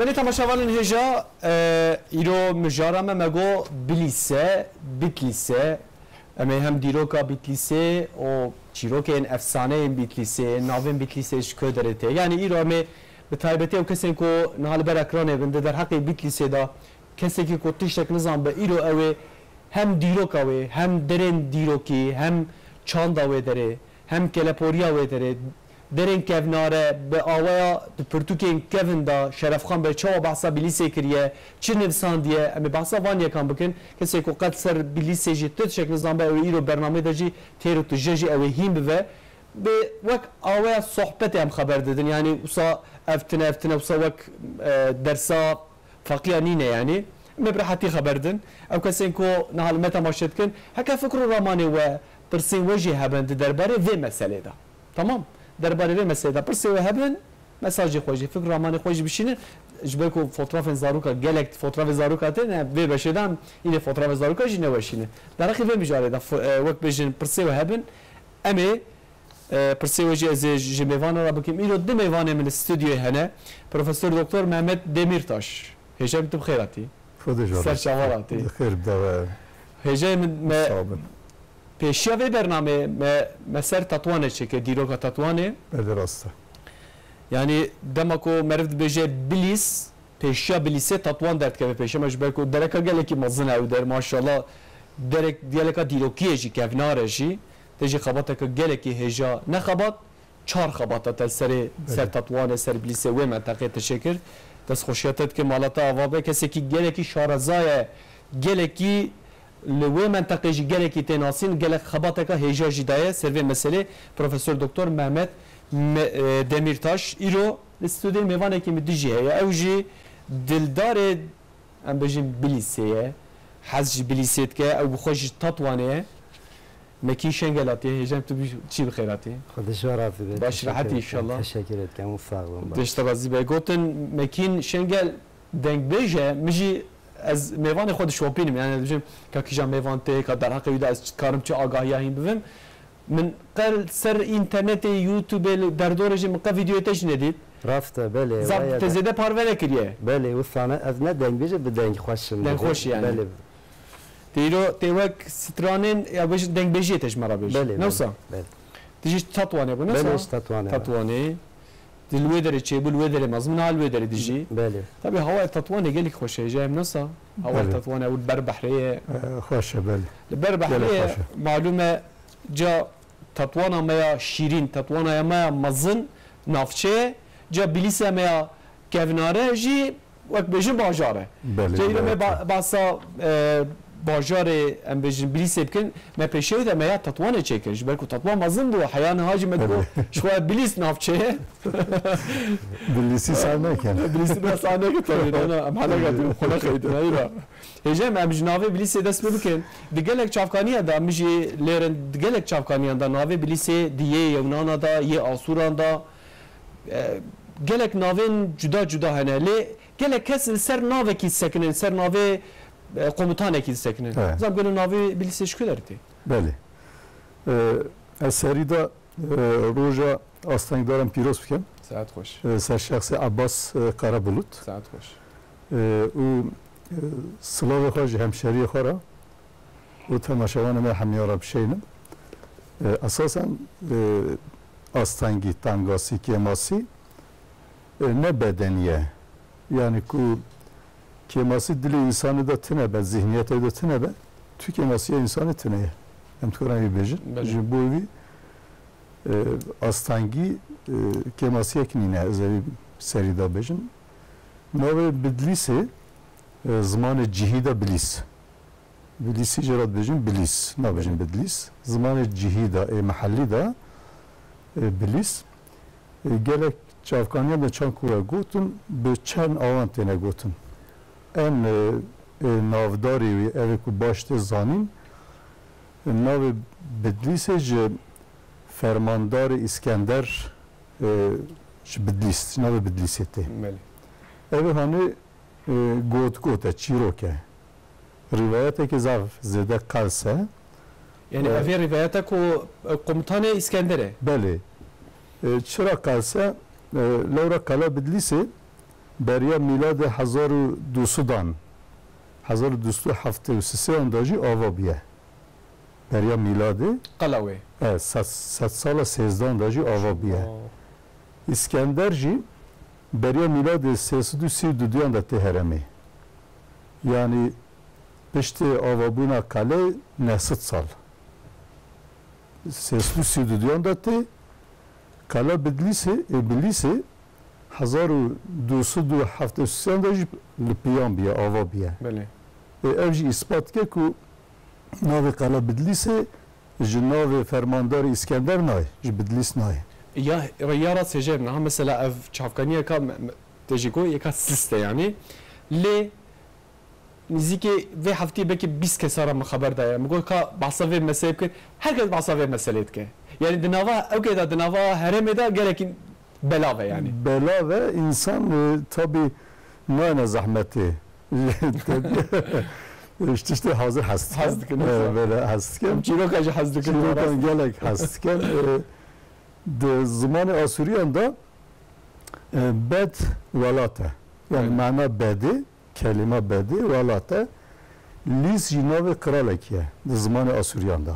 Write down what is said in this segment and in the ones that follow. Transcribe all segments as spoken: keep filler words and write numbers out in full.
Belê temaşevanên hêja, e, îro mijara me, me got Bilîse, Bitlîse. Em ê hem dîroka Bitlîsê û çîrokên efsaneyên Bitlîsê, navên Bitlîsê ji ku derê tê. Yanî îro em ê bi taybetî ew kesên ku niha li ber ekranê bin, di derheqê Bitlîsê de kesekî ku tiştek nizanbe, îro ew ê hem dîroka wê, hem derên dîrokî, hem çanda wê derê, hem keleporiya wê derê, derên kevnare, bi awaya, bi pirtûkên kevin de şerefxan be, çawa behsa Bilîsê kiriye, çi nivîsandiye, em ê behsa van yekan bikin. Kesê ku qet ser Bilîsê jî tu tiştek nizanbe, ew ê îro bernameyê de jî têr û tije jî ew ê hîn bive. Bi wek awaya sohbetê em xeber didin. Yanî wisa ev tine, ev tine, wisa wek, e, dersa feqîya nîne yanî. Em ê bi rehetî xeber din. Ew kesên ku niha li me temaşe dikin, heke fikr û ramanê we, pirsên we jî hebin di derbarê vê meselê de. Tamam? Derbarê vê meselê de pirsê we hebin, mesajê xwe jî, fikr û ramanê xwe jî bişînin. Ji ber ku fotrafên zaroka, gelek fotrafê zaroka tê, ne, vê beşê de em înê fotrafê zaroka jî neweşînin. Derheqê vê mijarê de, fo-, e, wek bêjin, pirsê we hebin, em ê E, pirsê we jî ez ê ji mêvanan re bikim. Îro du mêvanê min li stûdyoyê hene. Profesor Doktor Mehmet Demîrtaş. Hêja em tu bi xêr hatî. Xwedê ji we Ser razî çava be. Hatî. Bi xêr bi dawa. Hêjayê min me Sağ bin. Pêşiya vê bernameyê me, me ser Tetwanê çêkir, dîroka Tetwanê. Belê rast e. Yanî dema ku meriv dibêje Bilîs, pêşiya Bilîsê Tetwan derdikeve pêşe me, ji ber ku dereka gelekî mezin e ew der, maşallah, derek, geleka dîrokî ye jî, kevnar e jî, tê jî xebateke gelekî hêja, ne xebat, çar xebata te serê, Belê. ser Tetwanê, ser Bilîsê, wê menteqê te çêkir. Destxweşiya te dikim, mala te ava be, kesekî gelekî şareza ye, gelekî li wê menteqê jî gelekî tê nasîn, gelek xebateka hêja jî daye ser vê meselê. Profesor Doktor Mehmet Me-, e, Demîrtaş, îro Li stûdyoyê mêvanekî min dijî heye. Ew jî dildarê, em bêjin, Bilîsê ye. Hez ji Bilîsê dike. Ew bi xwe ji Tetwanê ye. Mekîn Şengel hatiye. Hêja em tu bi-, çî bi xêr hatî. Xwedê ji we razî be. Baş Teşekkür rehetî ederim. inşallah. Teşekkür ederim. Û sax bin. Dişt razî be. Gotin Mekîn Şengel dengbêj e. Min jî ez mêvanê xwe dişopînim. Yani dibêjim ka kîjan mêvan tê, ka derheqê wî de ez dikarim çi agahiya hîn bibim. Min qel ser înternetê, YouTubeê, li derdorê jî min qe vîdeoyê te jî nedît. Rast e, belê, Zaf waya te de. zêde parve nekiriye. Belê, wisa ne, ez ne dengbêj, bi deng xweş im. Deng xweş yani. Belê. Te îro tê wek stranên, ya bêj-, dengbêjiyê te ji me re bêjî. Belê, Ne belê, wisa? belê. Te jî Tetwanê bû, ne Belê, wisa? ji Tetwanê. Tetwanê. Di li wê derê çêbû, li wê derê mezin, ha li wê derê dijî. Belê. Tabî hawayê Tetwanê gelek xweş e, hêja em ne wisa. Hawayê Belê. Tetwanê ew li ber behrê ye. E, xweş e, belê. Li ber behrê Gelek ye, xweş e. malûm e, ca Tetwana me ya şîrîn, Tetwana ya me ya mezin navçe ye, ca Bilîsa me ya kevnare jî wek bêjin bajar e. Belê, Ca îro me belê. ba-, basa, e, bajarê, em bêjin, Bilîsê bikin, me pêşiya wî de me ya Tetwanê çêkir. Ji ber ku Tetwan mezin bû, heya niha jî me digot, Belê. ji xwe Bilîs navçe ye. Bilîsî sar nekin. Bilîsî de sar nekin tabii, ne, ne, em helek hatin, xwe nexeytin, eyra. Hêja em, em ji navê Bilîsê dest pê bikin. Di gelek çavkaniya de, em jî lêrin, di gelek çavkaniyan de navê Bilîsê di yê Yewnana de, yê Asûran de, e, gelek navên cuda cuda hene. Lê gelek kes li ser navekî disekinin, li ser navê, e, komutanekî disekinin. Evet. Zam gelo navê Bilîsê ji ku derê tê? Belê. E, ez serî de E, roja astengdaran pîroz bikim. Saet xweş. E, ser şexsê Abbas, e, Karabulut. Saet xweş. E, û, e, silavê xwe ji hemşeriyê xwe re û temaşevanê me hemiya re bişeynim. E, esasen, e, astengî, tengasî, kêmasî, e, ne bedenî ye. Yani ku kêmasî dilê însanê de tine be, zihniyetê de tine be, tu kêmasiya însanê tine ye. Em dikarin wî bêjin. Belê. Ji bo vî, e, astengî, e, kêmasiyek nîne, ez ê vî serî de bêjim. Navê Bidlîsê, e, zimanê cihî de Bilîs. Bilîsî jê re dibêjin Bilîs, nabêjin Bidlîs. Zimanê cihî de, ê mehellî de, e, Bilîs. E, gelek çavkaniyan de çand ku we gotin, bi çend awan têne gotin. En, e, e, navdarê wî, ev ê ku baş tê zanîn, e, navê Bidlîsê ji fermandarê Îskender, e, ji Bidlîs, ji navê Bidlîsê tê. Belê. Ev ê hanê, e, gotgot e, çîrok e. Rîwayeteke zaf zêde qels e. Yani E, ev ê rîwayete ku, e, komutanê Îskender e. Belê. E, çira qels e? E, lewra Qela Bidlîsê, beriya mîladê hezar û du sedan, hezar û du sed û heftê û sêyan de jî ava bûye. Beriya mîladê, Qela wê. e, sed, sed sala sêzdan de jî ava bûye. Aa. Îskender jî beriya mîladê sê sed û sî û duduyan de tê herêmê. Yanî piştê avabûna qelê neh sed sal. Sê sed û sî û duduyan de tê, qela Bidlîsê, ê, Bilîsê hezar û du sed û heftê û sêyan de jî li piyan bûye, ava bûye. Belê. Ê, ev jî îspat dike ku navê qela Bidlîsê ji navê fermandarê Îskender nayê, ji Bidlîs nayê. Ya, ya rast hêjayê min, ha mesela ev çavkaniyeka me-, me-, tê jî got, yeka sist e yanî. Lê nîzîkê vê heftiyê belkî bîst kesa re min xeber daye. Min got, ka behsa vê meselê bikin. Her kes behsa vê meselê dike. Yanî di nava, ew kê de di nava herêmê de gelekî belav e yanî. Belav e, însan, e, tabî nayne zehmetê. Tabî, ji tiştê hazir hez dikin. Hez dikin, E, wisa. Belê hez dikin. Em çîroka jî hez dikin. Çîrokan gelek hez dikin. E, di zimanê Asûriyan de, e, bed welat e. Yani Evet. mana bedê, kelîma bedê welat e. Lîs jî navê qiralekî ye di zimanê Asûriyan de.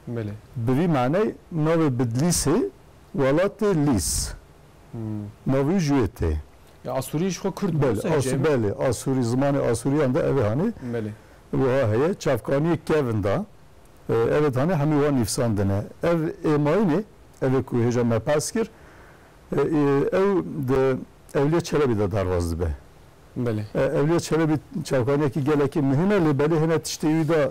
Belê. Bi vî maney navê Bidlîsê welatê Lîs. Hmm. Navê wî ji wê tê. Ya Asûrî ji xwe Kurd bû, Belê, sence Asû-, mi? belê, Asûrî, zimanê Asûriyan de ev ê hanê. Belê. Wiha heye, çavkaniyê kevin de, e, ev ê hanê hemî wan nivîsandine. Ev ê mayînê, ev ê ku hêja me behs kir, e, e, ew di Ewliya Çelebî de derbas dibe. Belê. E, Ewliya Çelebî çavkaniyekî gelekî muhîm e, lê belê hene tiştê wî de,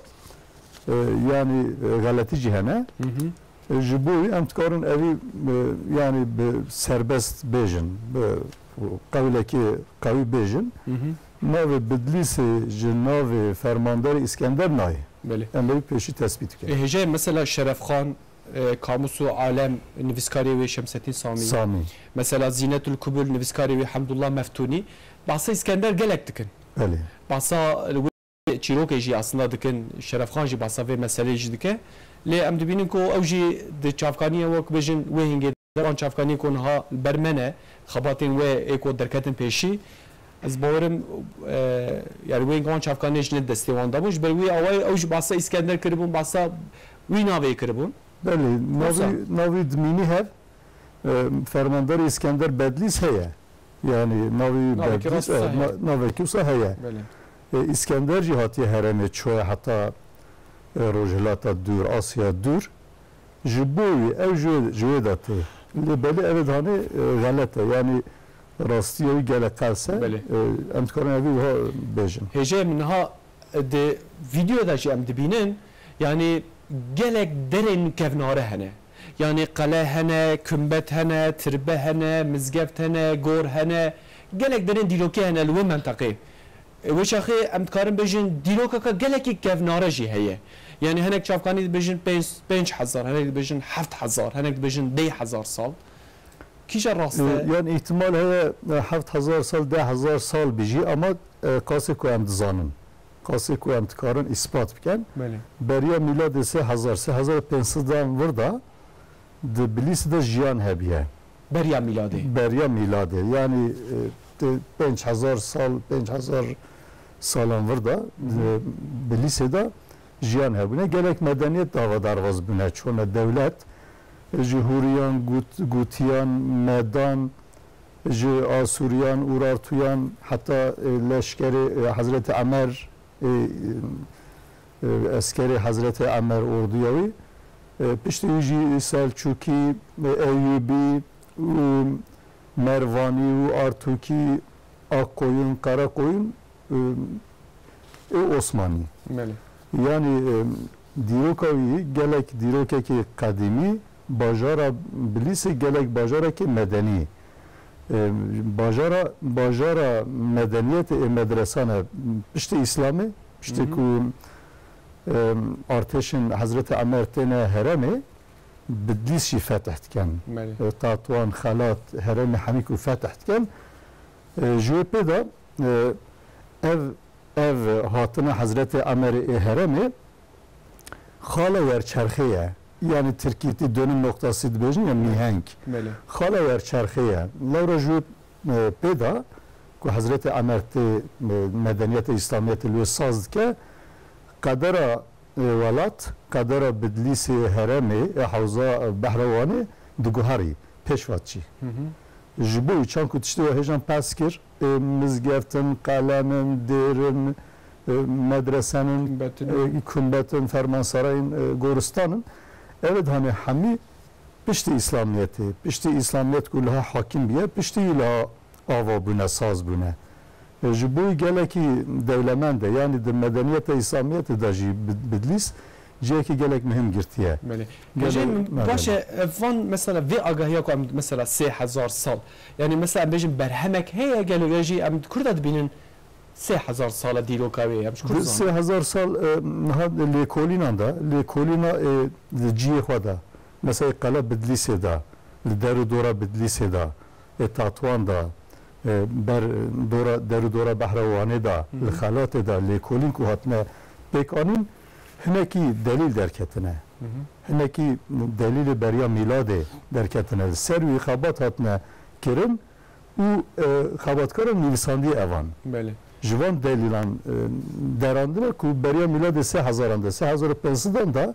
e, yanî, e, xeletî jî hene. Hı hı. E, ji bo wî em dikarin evî, e, yanî bi serbest bêjin, bi qewlekî qewî bêjin. Hı hı. Navê Bidlîsê ji navê fermandarê Îskender nayê. Belê. Em ê wî pêşî tespît bikin. E, hêjayê mesela Şerefxan, e, Kamus û Alem, nivîskarê wê Şemsettin Samî. Samî. Mesela Zînetul Kubul, nivîskarê wê Hemdullah Meftûnî. Behsa Îskender gelek dikin. Belê. Behsa çîrokê jî aslında dikin, Şerefxan jî behsa vê meseleyê jî dike. Lê em dibînin ku ew jî di çavkaniyê wek bêjin wê hingê de wan çavkaniyê ku niha li ber me ne, xebatên wê ê ku derketin pêşî. Ez bawerim, e, yani wê wan çavkaniyê jî ne destê wan de bûn. Ji ber wî awayê ew jî behsa Îskender kiribûn, behsa wî navê kiribûn. Belê, Wisa. navî, navî dimînî hev, e, fermandarê Îskender Bedlîs heye. Yani navî Navekî Bedlîs, rast e, wisa heye. na-, navekî wisa heye. Belê. E, Îskender jî hatiye herêmê, çûye heta, e, Rojhilata Dûr, Asya Dûr. Ji bo wî, ew ji wê, ji wê de tê. Lê belê ev ê hanê, e, xelet e. Yani rastiya wî gelek qels e. Belê. E, em dikarin evî wiha bêjin. Hêjayê min niha Di vîdyoyê de jî em dibînin, yanî gelek derên kevnare hene. Yanî qele hene, kumbet hene, tirbe hene, mizgeft hene, gor hene. Gelek derên dîrokê hene li wê menteqê. Wê çaxê em dikarin bêjin dîrokeke gelekî kevnare jî heye. Yanî hinek çavkanî dibêjin pênc, pênc hezar, hinek dibêjin heft hezar, hinek dibêjin deh hezar sal. Kîja rast e? E, yani îhtimal heye, e, heft hezar sal, deh hezar sal bijî, ama, e, qasê ku em dizanin, qasê ku em dikarin îspat bikin. Belê. Beriya mîladê sê hezar, sê hezar û pênc sedan vir de di Bilîsê de jiyan hebiye. Beriya mîladê? Beriya mîladê. Yani, e, te pênc hezar sal, pênc hezar salan vir de, Hı hı. e, Bilîsê de jiyan hebûne. Gelek medeniyet dava derbas bûne, çûne dewlet. Ji Hûriyan, Gut-, Gutiyan, Medan, ji Asûriyan, Urartuyan, heta, e, leşkerê, e, Hezretî Emer, e, e, eskerê Hezretî Emer, orduya wî. E, piştî wî jî Selçûkî, e, Eyûbî û Mervanî û Artûkî, Akkoyun, Qerekoyun, e, ê Osmanî. Belê. Yanî, e, dîroka wî gelek dîrokekî qedîmî, bajara Bilîsê gelek bajarekî medenî. E, bajara, bajara medeniyetê ê medresan e piştî Îslamê, piştî Hı hı. ku, e, artêşên Hezretî Emer têne herêmê, Bidlîs jî fetih dikin. Belê. E, Tatwan, Xelat, herêmê hemî ku fetih dikin. E, ji wê pê de, e, ev, ev hatina Hezretê Emerê ê herêmê xala wer çerxê ye. Yani tirkî tê dönüm noktası dibêjin ya mîheng. Belê. Xala wer çerxê ye. Lewra ji wê, e, pê de ku Hezretê Emer tê, e, medeniyeta Îslamiyetê li wê saz dike, qedera, e, welat, qedera Bidlîsê, herêmê, e, hewza, e, Behra Wanê diguherî, pêş ve diçî. Hı hı. Ji bo wî çand ku tiştê we hêjan behs kir, e, mizgeftin, qelenin, dêrin, e, medresenin, Kumbetin. e, kumbetin, fermansarayên, e, goristanin. Ev ê dihanê hemî piştî Îslamiyetê, piştî Îslamiyet ku liha hakim bûye, piştî wî liha ava bûne, saz bûne. E, ji bo wî gelekî dewlemend e, yanî di medeniyeta Îslamiyetê de jî Bid-, Bidlîs cihekî gelek muhim girtiye. Belê. Gelek Hêjê min, me baş e, ev van mesela vê agahiya ku em mesela sê hezar sal, yanî mesela em bêjin berhemek heye gelo ya jî em di kur de dibînin sê hezar sal e dîroka wê, em ji kur Di dizanin? Sê hezar sal, e, niha lêkolînan de, lêkolîna, e, di cihê xwe de, mesela qela Bidlîsê de, li der û dora Bidlîsê de, e, Tatwan de, e, ber dora, der û dora Behra Wanê de, Hı hı. li Xelatê de lêkolîn ku hatine pêk anîn, hinekî delîl derketine. Hı hı. Hinekî delîlê beriya mîladê derketine. Li ser wî xebat hatine kirin û, e, xebatkaran nivîsandiye evan. Belê. Ji van delîlan, e, derandine ku beriya mîladê sê hezaran de, sê hezar û pênc sedan de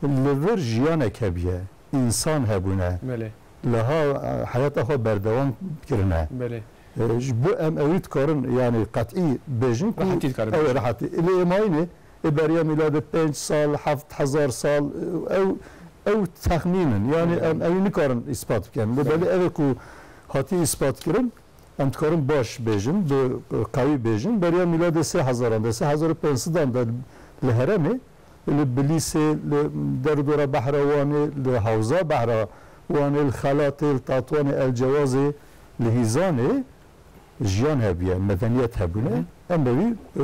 li vir jiyanek hebiye. Însan hebûne. Belê. Liha, e, heyata xwe berdewam kirine. Belê. E, ji bo em ewî dikarin, yanî qet'î bêjin ku Rehetî dikarin ew ê bêjin. Rehetî. Lê ê mayînê, ê beriya mîladê pênc sal, heft hezar sal, e, ew, ew texmîn in. Yanî Belê. em ewî nikarin îspat bikin. Lê Belê. belê ev ê ku hatî îspat kirin, em dikarin baş bêjin, bi qewî bêjin, beriya mîladê sê hezaran de, sê hezar û pênc sedan de li herêmê, li Bilîsê, li der û dora Behra Wanê, li hewza Behra Wanê, li Xelatê, li Tatwanê, El Cewazê, li Hîzanê jiyan hebûye, medeniyet hebûne. Hı hı. Em bi wî, e,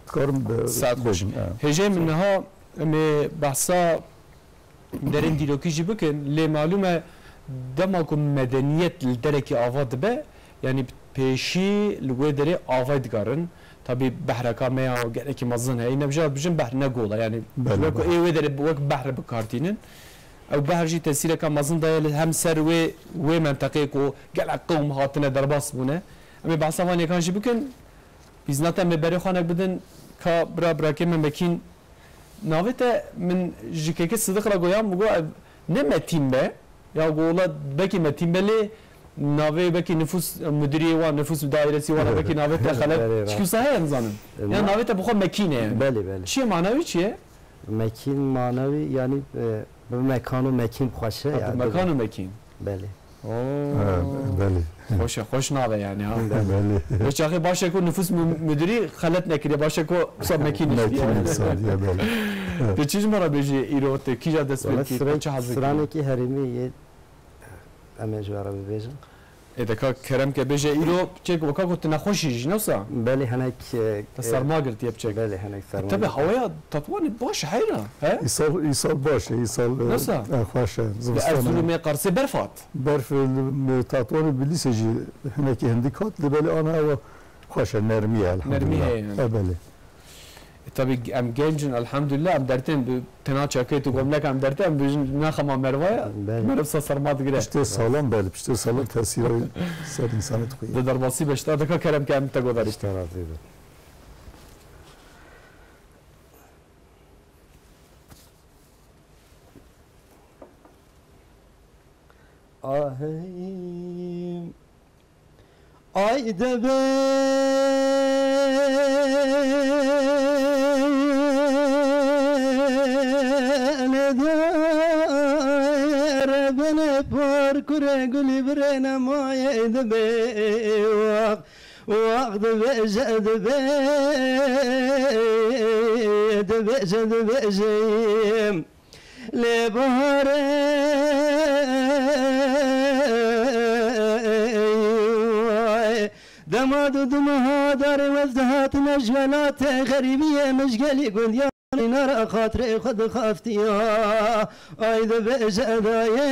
dikarin bi-, Saet xweş. bêjin, e. Hêjê min niha em ê behsa derên dîrokî jî bikin, lê malûm e dema ku medeniyet li derekî ava dibe, yanî pêşî li wê derê avayî digarin. Tabî behreka me ya gelekî mezin heye. Nebija bijin behr ne gola, yanî Belê, ji ber ku belê. ê wê derê wek behr bi kar tînin. Ew behr jî tesîreka mezin daye li hem ser wê, wê menteqeyê ku gelek qewm hatine derbas bûne. Em ê behsa van yêkan jî bikin. Bîznate em ê berê xwanek bidin ka bira birakê me Mekîn. Navê te min ji Keke Sidiq re goyan, min got, ev ne Metîn be. Ya got, wela belkî Metîn be lê navê belkî nifûs, mudiriyê wan, nifûs dairesî wan, belkî navê te xelet. Belê, rast. Çikî wisa heye nizanim. E, Ya na- navê te bi xwe Mekîn e yani. Belê, belê. Çi ye, mana wî çi ye? Mekîn mana wî yani, e, bi mekan û mekîn xweş e Ha, ya, bi mekan û mekîn. Belê. Oo. Ha, belê. Xweş e, xweş navê yani ha. Belê. Belê. Wê çaxê baş e ku nifûs mü-, müdürî xelet nekiriye, baş e ku wisa Mekîn Mekîn iştiye. Iştiye, belê. Tu çi ji me re bêjî îro, tu kîja dest pê Wala dikî, tu siran-, çi haz dikî? Siranekî herêmî yê em ê ji we re bibêjin. Ê de ka kerem ke bêje îro çek weka ku tu nexweş î jî, ne wisa? Belê, hinek, e, Te serma girtiye biçek. Belê, hinek serma Tabi girtiye. Hewaya Tatwanê baş e heyra, he? Îsal, îsal baş e, îsal, e, Nasıl? e, xweş e, Li zivistana. Erzurumê Qarsê berf hat. Berf, e, li, li Tatwanê Bilîsê jî hinekî hindik hat, lê belê ana ew xweş e, nermî ye, Nermî elhamdulillah. heye yani. E, belê. E, tabi em genc in, elhamdulillah, em dertên bi tena çekê tu gomlek em dertê, em bijin naxema mervaya, Belê. meriv sa serma digire. Piştê salam, belê, piştê salam tesîra ser însanê dixuye. Di derbasî beşta dika kerem ke em te godarî. Pişta razî bin. Ahey. Ay debe dere bene par kure gulî birene maye debe waq. Waq dibêje, dibê-, dibêje, dibêje. Lê baharê dema du, du meha darê wez dihatine ji welatê xerîbiyê min ji gelî gundiya Nara xatirê xwe dixaftiya, ay dibêje dayê,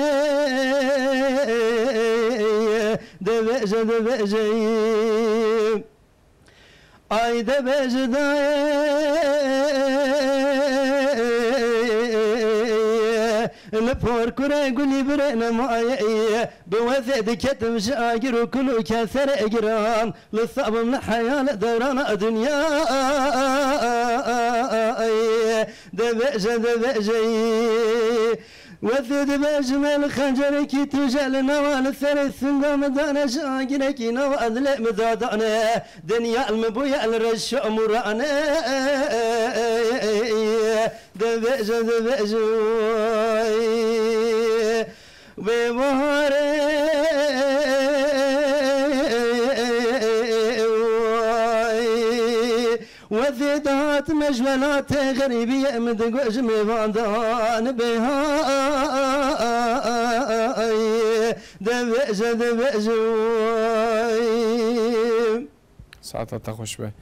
dibêje, dibêje. Ay dibêje dayê, li Kurê gulî birê nemayê, bi wezê diketim ji agir û kul û keserê giran. Li sabim li heyal devrana dinya, dibêje, dibêje. Wezê dibêjime li xencerekî tuje li nava li serê singa min dane ji agirekî nava dilê min dadane. Dinya li min bûye li reş û murane. Dibêje, dibêje, vê baharê, vê zêde hatime ji welatê xerîbiyê, min digot ji mêvandan bê hay. Dibêje, dibêje, vay. Saeta te xweş be.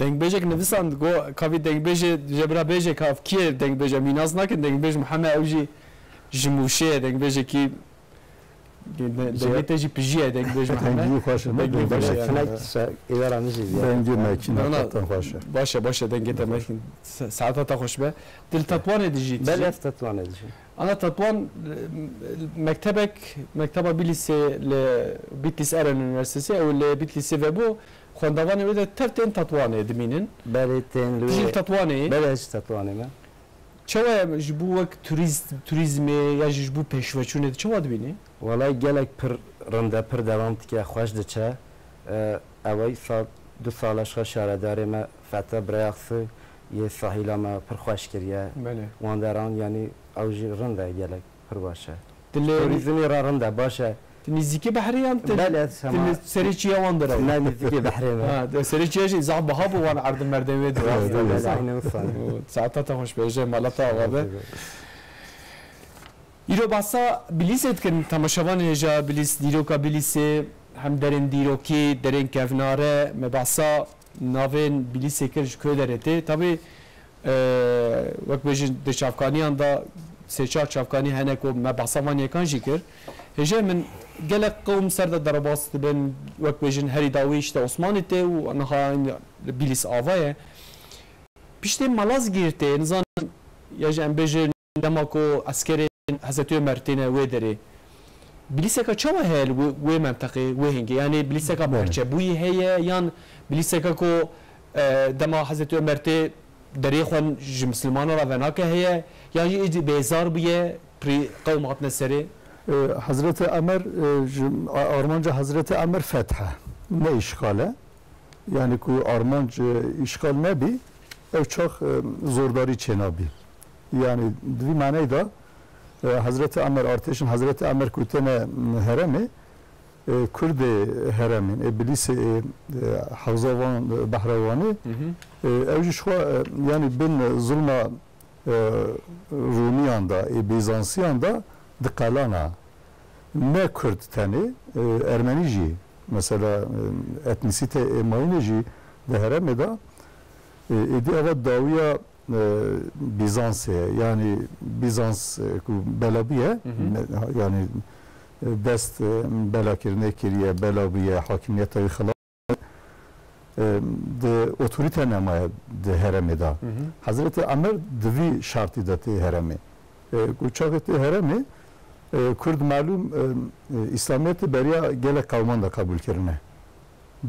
Dengbêjek nivisand, got, ka vî dengbêjê, jebira bêje ka kî ye dengbêj, em wî nas nakin, dengbêj Mihemed, ew jî ji Mûşê ye, dengbêjekî, de-, dengê te jî pijî ye, dengbêj Mihemed. Dengî xweş e, dengê xweş e, yani. Dengê me kî ne qeten xweş e. Baş e, baş e, dengê te me kî. Sa-, saeta te xweş be. Tu li Tetwanê dijî, tu jî? Belê, ez Tetwanê dijîm. Ana Tetwan, e, mektebek, mekteba Bîlîsê li Bitlis Eren Üniversitesi, ew li Bitlisê vebû, xwendavanê wê de tev tên Tetwanê dimînin. Belê, tên li wê. Tu jî li Tetwanê yî? Belê, ez ji Tetwanê me. Çawa ye ji bo wek turîst-, turîzmê ya jî ji bo pêşveçûnê tu çawa dibînî? Welay gelek pir rind e, pir devam dike, xweş diçe. E, ew ê sal, du sal e ji xwe şaredarê me Feta Birayaksı yê sahîla me pir xweş kiriye. Belê. Wan deran, yanî ew jî rind e gelek, pir baş e. Dilê. Turîzmê re rind e, baş e. Tu nîzîkî behrê yan tu, Belê, tu sema- serê çiya wan dere? Ne, nîzîkî behrê me. Ha, de serê çiya jî zaf biha bû wan erdin merdên wê dira. Rast e, belê, belê, aynen wisa. Saeta te xweş be, ji malata ava be. Rast e. Îro behsa Bilîsê dikin, temaşevanê hêja Bilîs, dîroka Bilîsê, hem derên dîrokî, derên kevnare, me behsa navên Bilîsê kir ji ku derê tê. Tabî, e, wek bêjin di çavkaniyan de sê çar çavkanî hene ku me behsa van yekan jî kir. Hêjayê min, gelek qewm ser de derbas dibin, wek bêjin herî dawî işte Osmanî tê û niha li Bilîs ava ye. Piştê Malazgîrt tê, nizanim ya jî em bêjin dema ku eskerên Hezretî Omer têne wê derê, Bilîseka çawa heye li wê, wê menteqê, wê hingê? Yanî Bilîseka Belê. perçebûyî heye yan Bilîseka ku, e, dema Hezretî Omer tê derê xwe ji misilmanan re venake heye yan jî êdî bêzar bûye, pirî qewm hatine serê? E, Hezretî Omer, e, ji, a-, armanca Hezretî Omer feth e, ne îşxal e. Yanî ku armanc, e, îşxal nebî, ew çax, e, zordarî çênabî. Yanî di vî maneyê de, e, Hezretî Emer, artêşên Hezretî Emer ku têne, m, herêmê, e, Kurdê herêmên, ê Bilîsê, ê, e, hewza van, e, behra Wanê, Hı hı. e, ew jî ji xwe, e, yanî bin zulma e, Rûmiyan de, ê Bîzansiyan de diqelana. Ne Kurd tenê, e, Ermenî jî, mesela, e, etnîsîte ê mayînê jî di herêmê de, e, êdî eva dawiya, e, Bîzansê ye. Yanî Bîzans, e, ku bela bûye, Hı hı. me-, yanî, e, dest, e, belakirinê kiriye, bela bûye, hakimiyeta wî xilaf e, di otorîte nemaye di herêmê de. Hı hı. Hezretî Emer di vî şertî de tê herêmê. E, ku çaxê tê herêmê, e, Kurd malûm, e, e, Îslamiyetê beriya gelek qewman de qebûl kirine.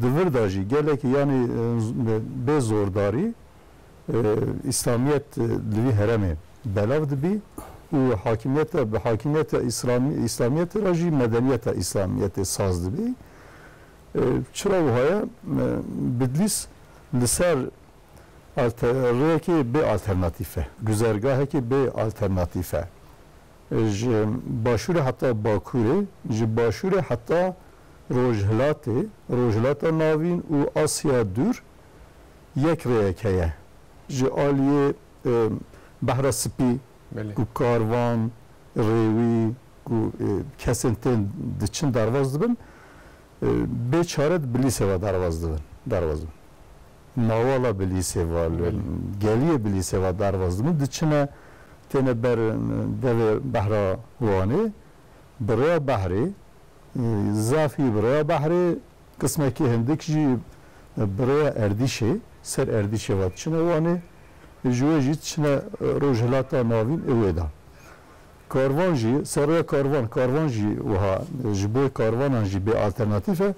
Di vir de jî gelekî yanî, e, z-, bê zordarî, e, Îslamiyet, e, li vî herêmê belav dibî û hakimiyete, bi hakimiyeta Îslamî-, Îslamiyetê re jî medeniyeta Îslamiyetê saz dibî. E, çira wiha ye? E, Bidlîs li ser alte-, rêyekê bê alternatîf e, guzergahekê bê alternatîf e. E, ji başûrê heta bakurê, ji başûrê heta rojhilatê, rojhilata navîn û Asya dûr yek rêyek heye. Ji aliyê, e, Behra Spî, Belê. ku karvan, rêwî, ku, e, kesên tên diçin derbas dibin, e, bê çare di Bilîsê ve derbas dibin, derbas dibin. Mawala Bilîsê ve, li Belê. geliyê Bilîsê ve derbas dibin, diçine têne ber, e, devê Behra Wanê, bi rêya behrê, e, zafî bi rêya behrê, qismekî hindik jî, e, bi rêya Erdîşê, ser Erdîşê ve diçine Wanê, ji wê jî diçine, e, Rojhilata Navîn ê wê de. Karvan jî, ser rêya karvan, karvan jî wiha, ji bo karvanan jî bê alternatîf e.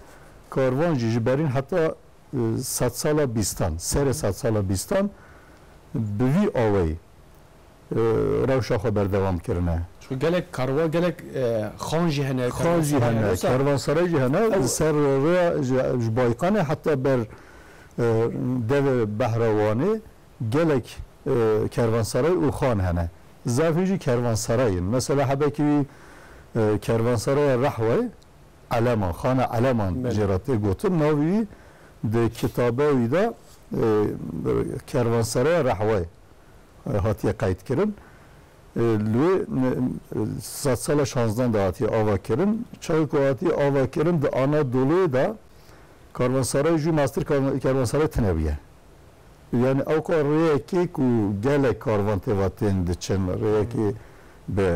Karvan jî ji berîn heta, e, sedsala bîstan, serê sedsala bîstan bi vî awayî, e, rewşa xwe berdewam kirine. Çku gelek karwa, gelek, e, xan jî hene, Xan jî kervansaray hene, hene, wisa? Kervansaray jî hene. Ew Ser rêya ji, ji Bayqanê heta ber, e, devê Behra Wanê gelek, e, kervansaray û xan hene. Zafî jî kervansaray in. Mesela hebekî wî, e, kervansaraya Rehwayê, Eleman, Xana Eleman Belê. jê re tê gotin. Navê wî di kitabê wî de, e, kervansareya Rehwayê, e, hatiye qeyd kirin. E, li wê, e, sedsala şanzdan de hatiye ava kirin. Çaxê ku hatiye ava kirin, di Anadoluyê de karvansaray jû mestir karvan-, kervansaray tune bûye. Yani ewqa rêyekê ku gelek karvan tê ve tên diçin, rêyekê bi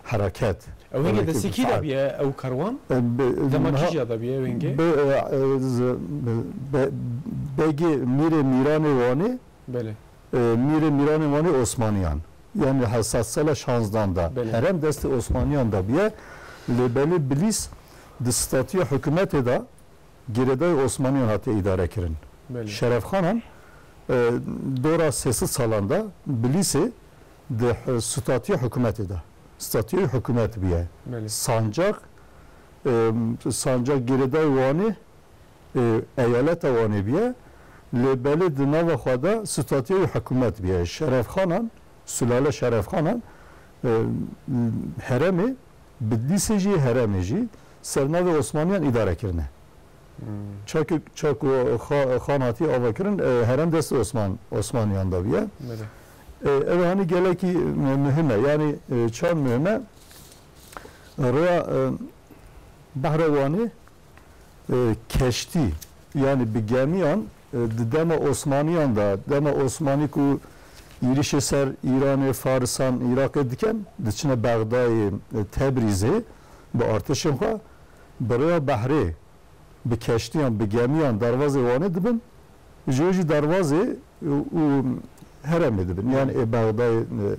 hereket. Ew hingê Rêyekê destê bi kî de fiil. bûye ew karwan? E, bi, Dema niha kîja de bûye ew hingê? bi, e, e, z-, bi, be-, begê mîrê mîranê Wanê, Belê. e, mîrê mîranê Wanê Osmaniyan. Yani he sedsala şanzdan de. Belê. Herem destê Osmaniyan de bûye. Lê belê Bilîs di statûya hikûmetê de girêdayî Osmaniyan hatiye îdare kirin. Belê. Şerefxanan, e, dora sê sed salan de Bilîsê di h-, statûya hikûmetê de. Statûya hikûmet bûye. Belê. Sancak, e, sancak girêdayî Wanê, e, eyaleta Wanê bûye. Lê belê di nava xwe de statûya hikûmet bûye. Şerefxanan, Sulale Şerefxanan, e, heremê, Bidlîsê jî, heremê jî ser navê Osmaniyan îdare kirine. Hmm. Çak, çak û xa-, xan hatiye avakirin, e, herem destê Osman, Osmaniyan de bûye. Belê. E, ev hanî gelekî mu-, muhim e. Yani, e, çand muhim e. Rêya, e, Behra Wanê, e, keştî, yani bi gemiyan, e, di dema Osmaniyan de, dema Osmanî ku êrîşê ser Îranê, Farisan, Iraqê dikin, diçine Bexdayê, e, Tebrîzê bi artêşên xwe, bi rêya behrê, bi keştiyan, bi gemiyan derbazê Wanê dibin, ji wê jî derbazê û, û heremê dibin. Yani ê Bexdayê, e,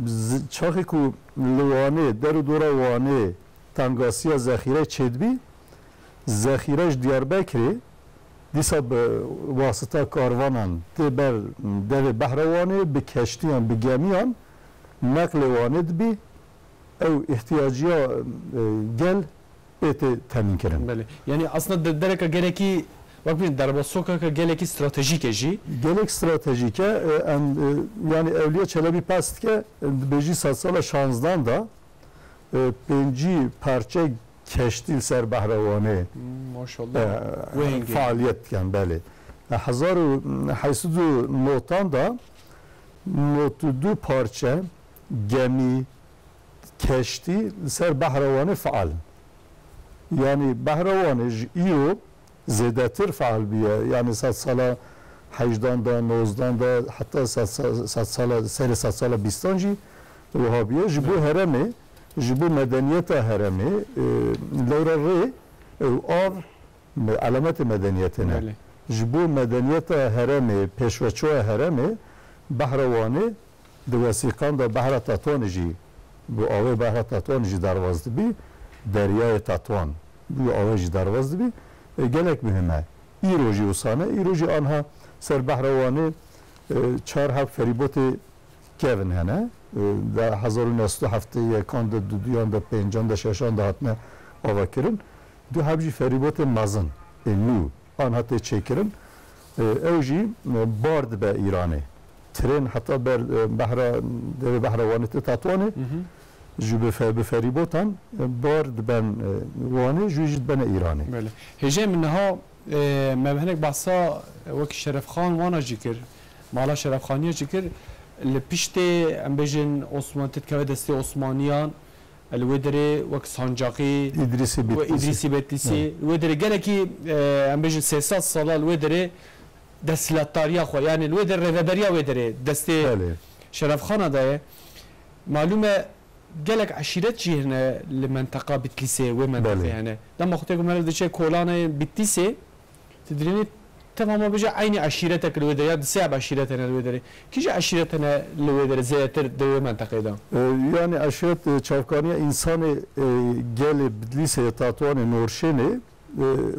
z-, çaxê ku li Wanê, der û dora Wanê tengasiya zexîreyê çêdibî, zexîre ji Diyarbekirê dîsa bi wasita karvanan tê ber devê Behra Wanê, bi keştiyan, bi gemiyan neqlê Wanê dibî. Ew îhtiyaciya, e, gel pê tê temînkirin. Belê. Yani aslında de-, dereka gelekî, wek bînin, derbasokeke gelekî stratejîk e jî. Gelek stratejîk e, e, em, e, yani Ewliya Çelebî behs dike, e, dibêjî sedsala şanzdan de, e, pêncî parçe keştî li ser Behra Wanê, Hmm, maşallah. e, Wê hingê. faaliyet dikin, belê. E, hezar û heyşt sed û notan de nod û du parçe gemî, keştî li ser Behra Wanê faal in. Yanî Behra Wanê ji îro zêdetir faal bûye. Yanî sedsala hejdan de, nozdan de, heta sed sa-, sedsala, serê sedsala bîstan jî wiha bûye. Ji bo Evet. heremê, ji bo medeniyeta heremê, e, lewra rê, e, û av me-, elemetê medeniyetê ne. Belê. Ji bo medeniyeta heremê, pêşveçoya heremê, Behra Wanê di wesîqan de Behra Tetwanê jî, bi avê Behra Tetwanê jî derbas dibî, Deryayê Tetwan, bi avê jî derbas dibî. E, gelek muhim e. Îro jî wisa ne. Îro jî anha ser Behra Wanê, e, çar heb ferîbotê kevin hene. E, di hezar û neh sed û heftê yekan de, du duyan de, pêncan de, şeşan de hatine avakirin. Du heb jî ferîbotên mezin ê nû anha tê çêkirin. E, ew jî, e, bar dibe Îranê. Tren heta ber, e, behra, devê Behra Wanê tê Tetwanê. Hı hı. Ji bi fe-, bi ferîbotan, e, bar diben, e, Wanê, ji wê jî dibene Îranê. Belê. Hêjayê min niha, e, me hinek behsa, e, wekî Şerefxan wana jî kir, mala Şerefxaniya jî kir. Li piştê, em bêjin, Osman, tê dikeve destê Osmaniyan, li wê derê wek Sancaqî, Îdrîsî we Bitlîsî. Îdrîsî Betlîsî. Evet. Li wê derê gelekî, e, em bêjin sê sed sala li wê derê desthilatdariya xwe, yani li wê derê rêveberiya wê derê destê Belê. Şerefxana de ye. Malûm e, gelek eşîret jî hene li menteqa Bitlîsê, wê menteqê Belê. hene. Dema xwe tê ku meriv diçe kolanê Bitlîsê, tu dirênî Tev hema bêje eynî eşîretek li wê derê ya di sê heb eşîret hene li wê derê. Kîje eşîret hene li wê derê zêdetir di wê menteqê de? E, yani eşîret, e, çavkaniya însanê, e, gelê Bidlîsê, Tatwanê, Norşênê, e,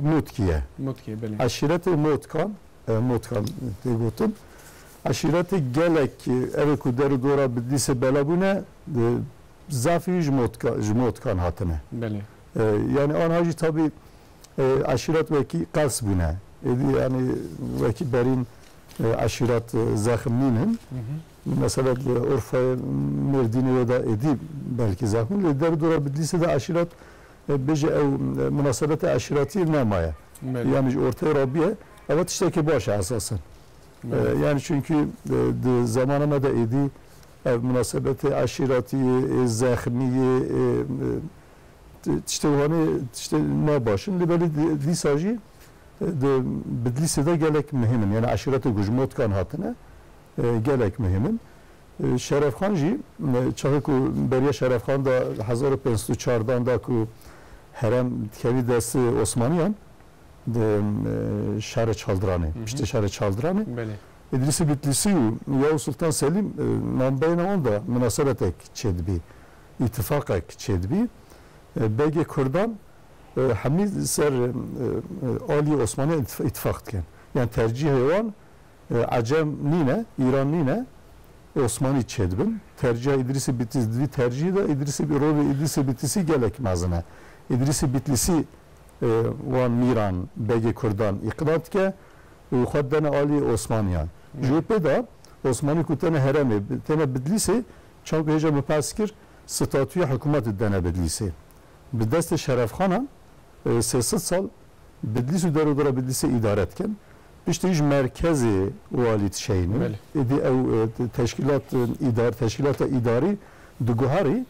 Motkî ye. Motkî, belê. Eşîretê Motkan, e, Motkan tê gotin. Eşîretê gelek, e, ev ê ku der û dora Bidlîsê bela bûne, e, zafî ji Motka-, ji Motkan hatine. Belê. E, yani anha jî tabî, e, eşîret wekî qels bûne. Êdî yani wekî berîn, e, eşîret, e, zexm nînin. Hı hı. Mesela li Urfayê, Mêrdînê wê de êdî belkî zexm in. Lê der û dora Bidlîsê de eşîret, e, bêje ew, e, munasebeta eşîretî nemaye. Belê. Yani ji ortê re bûye. Ev tiştekî baş e esasen. Belê. E, yani çünkü, e, di zamana me de êdî ev munasebetê eşîretî, e, zexmî, e, e, Ti-, tiştê wihanê tiştê ne baş in. Lê belê di-, dîsa jî, e, di Bidlîsê de gelek muhim in. Yani eşîretê ku ji Motkan hatine, e, gelek muhim in. E, Şerefxan jî, e, çaxê ku beriya Şerefxan de hezar û pênc sed û çardan de ku herem dikevî destê Osmaniyan, di, e, şarê Çaldiranê, Hı hı. piştê şarê Çaldiranê. Belê. Îdrîsê Bitlîsî û Yavuz Sultan Selîm, e, navbeyna wan de munasebetek çêdibî, îtifaqek çêdibî. E, begê Kurdan, e, hemî ser, e, e, aliyê Osmaniyan îtif-, îtifaq dikin. Yani tercîhê wan, e, Ecem nîne, Îran nîne, Osmanî çêdibin. Tercîha Îdrîsê Bitlîs-, di vî tercîhî de Îdrîsê Bi-, rolê Îdrîsê Bitlîsî gelek mezin e. Îdrîsê Bitlîsî, e, wan mîran, begê Kurdan îqna dike û xwe dene alî Osmaniyan. Ji wê pê de Osmanî ku tene herêmê, tene Bidlîsê, çawa ku hêja min behs kir, statûya hikûmetê dene Bidlîsê. Bi destê Şerefxanan, e, sê sed sal Bidlîs û derûdora Bidlîsê îdare dikin. Piştî ji merkezê walî dişeyînin. Belê. Êdî ew, e, te-, teşkîlat, e, îdar-, teşkîlata îdarî diguherî,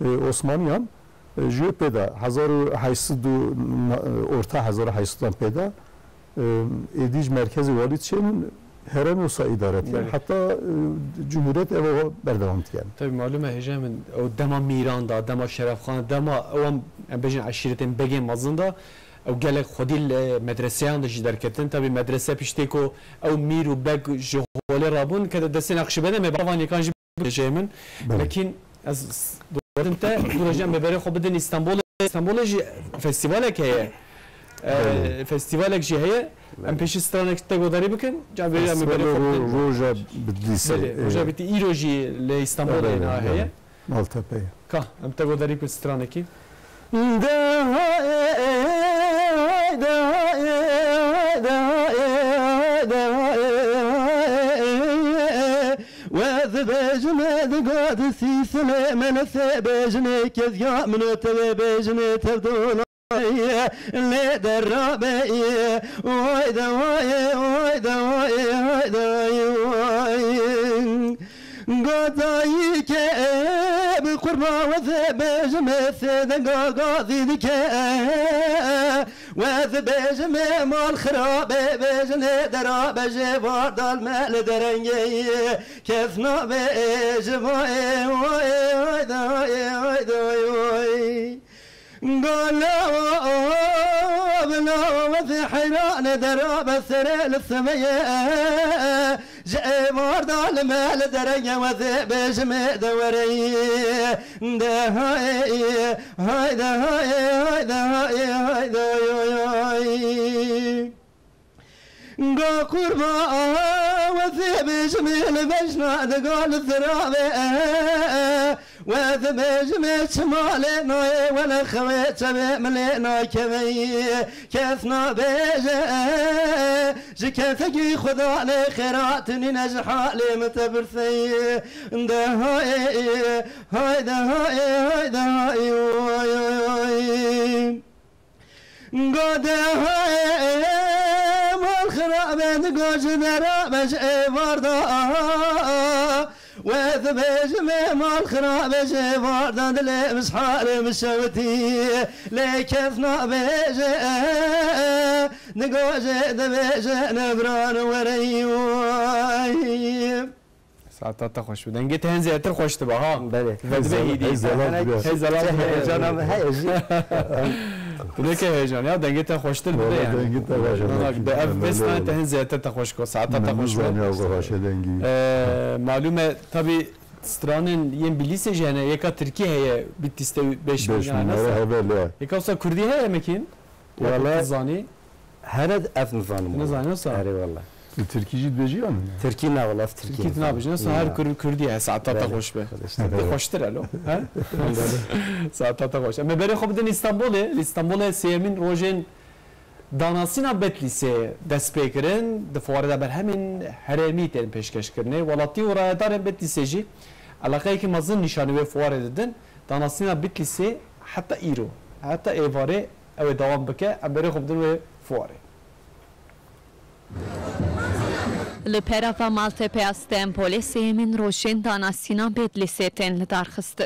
e, Osmaniyan, e, ji wê pê de hezar û heşt sed û, e, orta hezar û heşt sedan pê de, e, êdî ji merkezê walî dişeyînin, herêmê wisa îdare dikin. Belê. Heta, e, cumhuriyet ev berdewam dikin. Tabii malum e hêja min, ew dema Mîran da, dema Şerefxan, dema ew em, em bêjin eşîretên begên mezin da, ew gelek xwedî li medreseyan de jî derketin. Tabî medrese piştê ku ew mîr û beg ji holê rabûn, kete destê Neqşîbendê, me bava nêkan jî bêjê min. Belê. Lekîn ez s-, dixwazim te, dû re jî em bi berê xwe bidin Îstanbulê. Îstanbulê jî festîvalek heye. E, Belê. Festîvalek jî heye. Em Belê. Pêşî stranek te godarî bikin. Ca vê em bi berê Festîvala xwe ro-, bidin. Roja Bidlîsê. Belê, Roja Bidlî îro jî li Îstanbulê Belê, heye. Belê. Maltepe ye. Ka, em te godarî bikin stranekî. We dibêjine diga di sîsilê me nefê bêjinê kezya min û tevê bêjinê tevdona lê derabe ye. Oy de oy, oy de oy, oy de oy. Gotayî ke bi qurba we dibêjime sê denga gazî dike. We dibêjime mal xirabe bêjinê derabe jê vardal me li derengê ye. Kes nabêje vayê, vayê, hayda, hayê, hayda, oy. Gala, bila, ve heyran dera be serê li semeye. Ji êvar da li me li derenge we dê bêjimê de wereyî. De hayê, hayda, hayê, hayda, hayê, hayda, oy, oy. Ga qurba we dibêjimê li bejna diga li zirave. We dibêjimê çima lê nayê we li xewê çavê min lê nakeveyî. Kes nabêje ji kesekî Xuda lê xêra tinîne ji halê min te birseyî. De hayê, hayde hayê, hayde hayê, oy, oy, oy. Gode hayê, mal xirabe, digo ji dera be ji êvar da. We dibêjimê mal xirabe ji êvar da, dilê min ji halê min şewitî. Lê kes nabêje, digo jê dibêje, ne biran were yî way. Saeta te xweş be. Dengê te hin zêdetir xweş dibe, ha. Belê. Ve dibe Hey, hêdî. Hey, zelal Hey, dibe. Hey, zelal Hey, dibe. Heyecana min heye jî. Tu neke heyecan ya, dengê te xweştir bide yani. Dengê te baş e. Bi ev vêstane te hin zêdetir te xweş ko, saeta te xweş be. Zaniya xwe xweş e dengî. Ee, malum e, tabi stranên yên Bilîsê jî hene, yeka Tirkî heye, Bitlis de beş bin lira hebe le. Yeka wisa Kurdî heye mekin? Wala zanî. Here ev nizanim. Nizanim wisa. Erê wala. Tu Tirkî jî dibêjî yan? Tirkî ne wala, Tirkî. Tirkî tu nabêjî. Sa her Kurd Kurdî ye, saeta te xweş be. Xwedê. Saeta te xweştir elo. He? Saeta te xweş. Em ê berê xwe bidin Îstanbulê. Li Îstanbulê sêyemîn rojên danasîna Betlîsê dest pê kirin. Di fuarê de berhemên herêmî tên pêşkêşkirinê. Welatî û rayedarên Betlîsê jî eleqeyekî mezin nîşanî wê fuarê didin. Danasîna Betlîsê heta îro, heta êvarê ew ê dewam bike. Em berê xwe bidin wê fuarê. Li perava Maltepeya Stenbolê sêyemîn rojên danasîna Bedlîsê tên lidarxistin.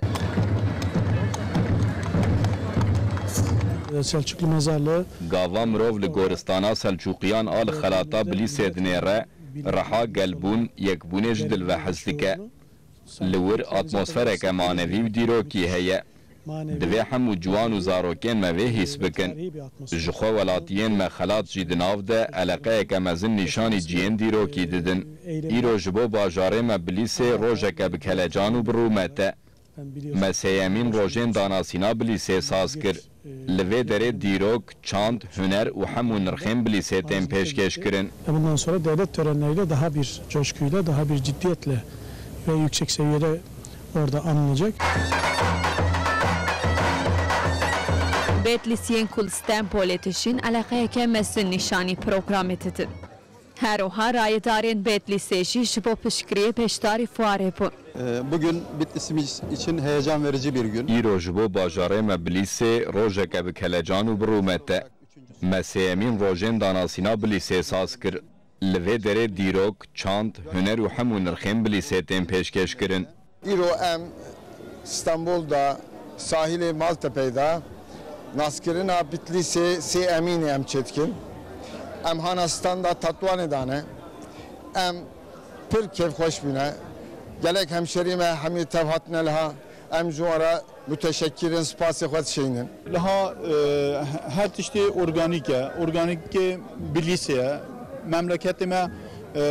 Selçuklu mezarlığı. Gava mirov li goristana Selçûqiyan a li xelata Bilîsê dinêre, reha gelbûn, yekbûnê ji dil ve hez dike. Li wir atmosfereke manevî û dîrokî heye. Divê hemû ciwan û zarokên me vê hîs bikin. Ji xwe welatiyên me xelat jî di nav de eleqeyeke mezin nîşanî cihên dîrokî didin. Îro ji bo bajarê me Bilîsê rojeke bi kelecan û bi rûmet e. Me sêyemîn rojên danasîna Bilîsê saz kir. Li vê derê dîrok, çand, huner û hemû nirxên Bilîsê tên pêşkêş kirin. Ve bundan sonra devlet törenleriyle daha bir coşkuyla, daha bir ciddiyetle ve yüksek seviyede orada anılacak. Bedlîsiyên ku li Stenbolê dijîn eleqeyeke mezin nîşanî programê didin. Her wiha rayedarên Bedlîsê jî ji bo piştgiriyê beşdarî fuarê bûn. Ee, bugün Bitlisimiz için heyecan verici bir gün. Îro ji bo bajarê me Bilîsê rojeke bi kelecan û bi rûmet e. Me sêyemîn rojên danasîna Bilîsê saz kir. Li vê derê dîrok, çand, huner û hemû nirxên Bilîsê tên pêşkêş kirin. Îro em Stenbolda, sahilê Maltepeyda, naskirina Bitlîsê sê emînê em çêdikin. Em hana standa Tatwanê dane. Em pir kêfxweş bûne. Gelek hemşerî me hemî tev hatine liha. Em ji wan re muteşekir in, spasê xwe dişeynin. Liha, e, her tiştê organîk e. Organîkê Bilîsê ye. Memleketê me, e,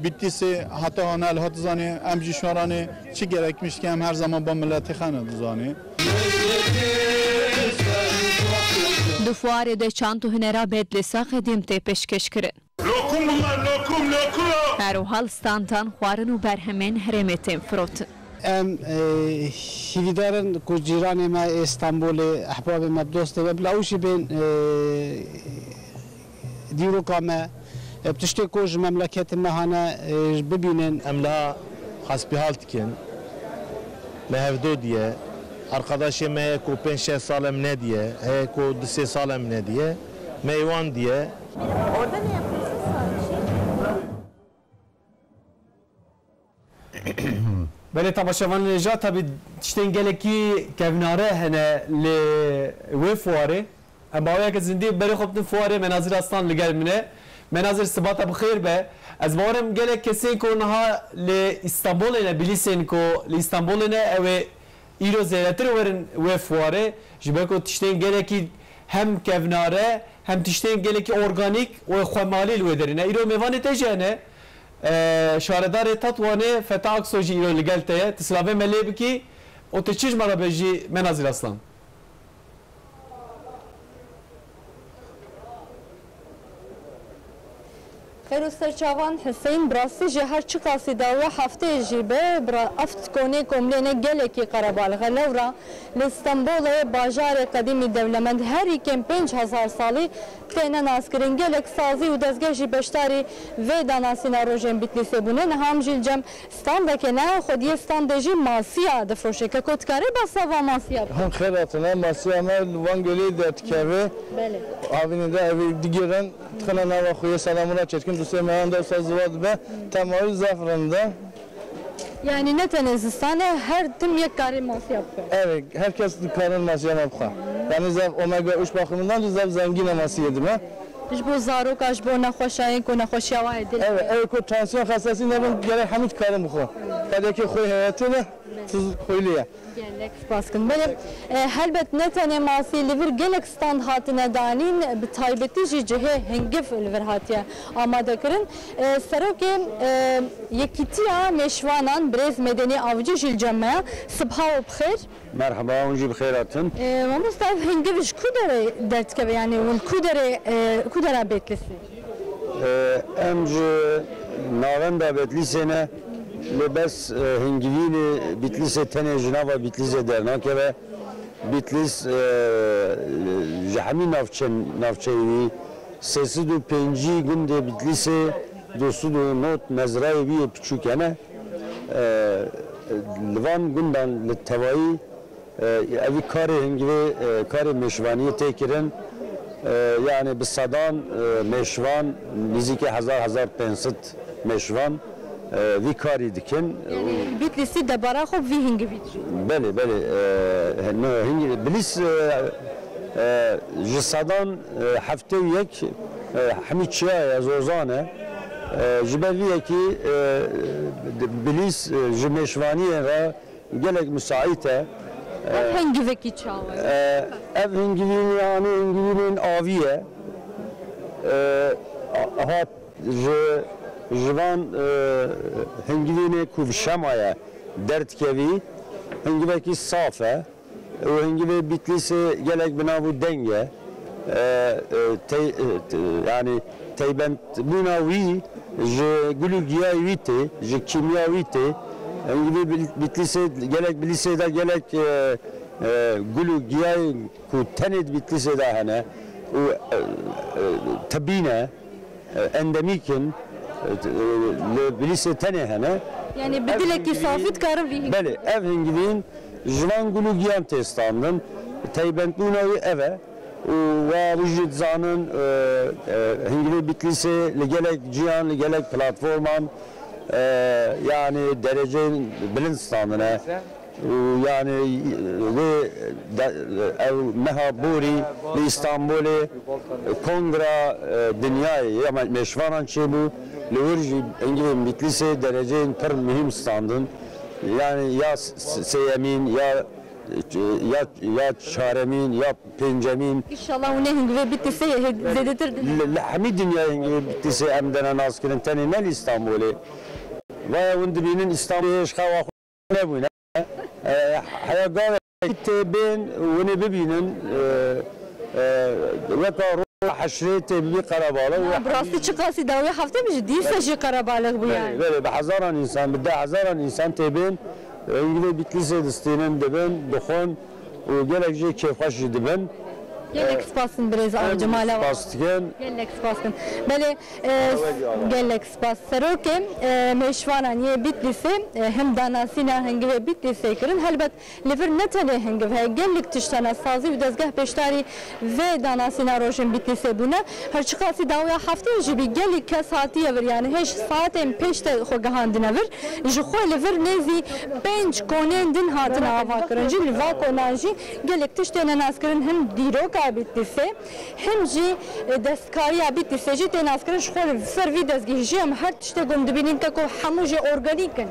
Bitlîsê heta hane li hat zanê, em jî şaranê çi gerekmiş ki em her zaman ba miletê xwe ne dizanê. Di fuarê de çand û hunera Bedlîsa qedîm tê pêşkêş kirin. Lokum bunlar, lokum, lokum. Her wiha li standan xwarin û berhemên herêmê tên firotin. Em, e, hîvîdar in ku cîranê me ê Stenbolê, ehbabê me, dostê me, bila ew jî bên, e, dîroka me, e, bi tiştê ku ji memleketê me hane, e, bibînin. Em niha hasbihal dikin, me hevdo diye. Arkadaşê me heye ku pênc şeş sal em nediye, heye ku du sê sal em nediye, me ê wan diye. Orada ne yapıyorsun? Sarhoşum. Belê temaşevanên hêja, tabî tiştên gelekî kevnare hene li wê fuarê. Em bi awayeke zindî berê xwe bidin fuarê, Menazir Aslan li gel min e. Menazir, sibata bi xêr be. Ez bawer im gelek kesên ku niha li Îstanbulê ne, Bilîsên ku li Îstanbulê ne, ew ê îro zêdetir werin wê fuarê. Ji ber ku tiştên gelekî hem kevnare, hem tiştên gelekî organîk û xwemalî li wê derê ne. Îro mêvanê te jî hene. E, şaredarê Tatwanê Feta Aksoy jî îro li gel te ye. Tu silavê me lê bikî û tu çi ji me re bêjî, Menazir Aslan? Xêr û serçavan Hüseyin, bi rastî jî her çiqasî dawiya hefteyê jî be, bi ra-, ev konê komlêne gelekî qerebalix e. Lewra li Stenbolê bajarê qedîmî dewlemend herî kêm pênc hezar salî têne naskirin. Gelek sazî û dezgeh jî beşdarî vê danasîna rojên Bitlîsê bûne. Niha em jî li cem standekê ne, xwediyê standê jî masiya difroşe. Keko, tu karî behsa va masiya bikî? Hûn xêr hatine. Masiya me li Van Gölê derdikeve. Belê. Havînê de ev ê digêrin, dixine nava xwe yê selamûna çêdikin. Dostê me yan dewsa ziwa dibe. Temayî zaf rind e. Yani ne tenê zistan e, her tim yek karê masiya bixwe. Evet, herkes dikarin masiya me bixwe. Yani zaf omega üç bakımından da zaf zengin e masiye dime. Ji bo zaroka, ji bo nexweşa yên ku nexweşiya wa ye dil. Evet, ew ku tansiyon xestesî nebin, gerek hemû dikarin bixwe. Qedekê xwe heyetê ne. Tuz xwîlê ye. Gelek spas kin. Belê, e, helbet ne tenê masî li vir gelek stand hatine danîn, bi taybetî jî cihê hingiv li vir hatiye amade kirin. E, serokê, e, Yekîtiya Mêşvanan birêz Medenî Avcı jî li cem me ye. Sibha we bi xêr. Merhaba, hûn jî bi xêr hatin. E, mamosta, ev hingiv ji ku derê derdikeve? Yanî hûn ku derê, e, ku dera Bêtlisê? E, em ji navenda Bêtlîsê ne, lê bes, e, hingivînê Bîtlîsê tenê ji nava Bîtlîsê dernakeve. Bîtlîs, e, ji hemî navçe-, navçeyê wî sê sed û pêncî gundê Bîtlîsê du sed û nod mezrayê wî yê piçûk hene. E, li van gundan li tevayî, e, evî karê hingivê, e, karê mêşvaniyê tê kirin. E, yanî bi sedan, e, mêşvan, nîzîkî hezar, hezar pênc sed mêşvan, e, vî karî dikin. Yanî Bîtlîsî debara xwe vî hingivî dişo. Belê, belê. E, no, hingivî, Bilîs, e, e, ji sedan, e, heftê û yek, e, hemî çiya ye, zozan e. E, ji ber vî yekî, e, Bilîs, e, ji mêşvaniyên re gelek misaît e. Ev hingivekî çawa ye? E, ev hingivîn, yanî hingivînên avî ye. E, hat ji, ji van, e, hingivînê ku bi şema ye derdikevî, hingivekî saf e. Û hingivê Bîtlîsê gelek bi nav û deng e. E, e, tey-, e, te-, yanî teybentbûna wî ji gul û giyayê wî tê, ji kîmya wî tê. Hingivê Bil-, Bîtlîsê gelek, Bilîsê de gelek, e, e, gul û giyayên ku tenê di Bîtlîsê de hene û, e, e, tibî ne, e, endemîk in, e, li Bilîsê tenê hene. Yanî bi dilekî safî dikarin vî hingivî. Belê, ev hingivîn ji van gul û giyan tê standin. Teybentbûna wî ev e. Û we wî jî dizanin, e, e, hingivê Bîtlîsê li gelek ciyan, li gelek platforman, e, yanî dereceyên bilind standine. Û yanî wê de, ev meha borî li Îstanbulê kongra, e, dinyayê ya me-, mêşvanan çêbû. Li wir jî hingivê Bîtlîsê dereceyên pir muhîm standin. Yanî ya s-, s-, sêyemîn, ya, ya, ya çaremîn, ya pêncemîn. Înşallah hûn ê hingivê Bîtlîsê hê-, zêdetir dibînin. Li, li hemî dinyayê hingivê Bîtlîsê em dene naskirin, tenê ne li Îstanbulê. Vaya hûn dibînin Îstanbulê ji xewa xwe nebûne. E, heya gavekî tê bên winê bibînin, e, e, weka roja heşrê tê bibî qerebalix. Na, bi rastî çiqasî dawî heftê min jî dîsa jî qerebalix bû yani. Belê, belê, bi hezaran însan, bi deh hezaran însan tê bên, e, hingivê Bîtlîsê distînin, dibin, dixwin û gelek jê kêfxweş jî dibin. Gelek spas in birêz Avcı, mala we. Spas dikin. Gelek spas in. Belê, e, gelek spas. Serokê, e, mêşvanan yê Bîtlîsê, e, him danasîna hingivê Bîtlîsê kirin. Helbet li vir ne tenê hingiv heye, gelek tişt hene, sazî û dezgeh beşdarî vê danasîna rojên Bîtlîsê bûne. Her çiqasî dawiya heftê jî bî, gelek kes hatiye vir, yani hêj saetên pêş de xwe gihandine vir. Ji xwe li vir nêzî pênc konên din hatine avakirin jî. Li va konan jî gelek tişt têne naskirin, him dîroka Bîtlîsê, him jî, e, destkariya Bîtlîsê jî tê naskirin. Ji xwe li ser vî dezgehî jî em her tiştê ku em dibînin te ku hemû jê organîk in. E,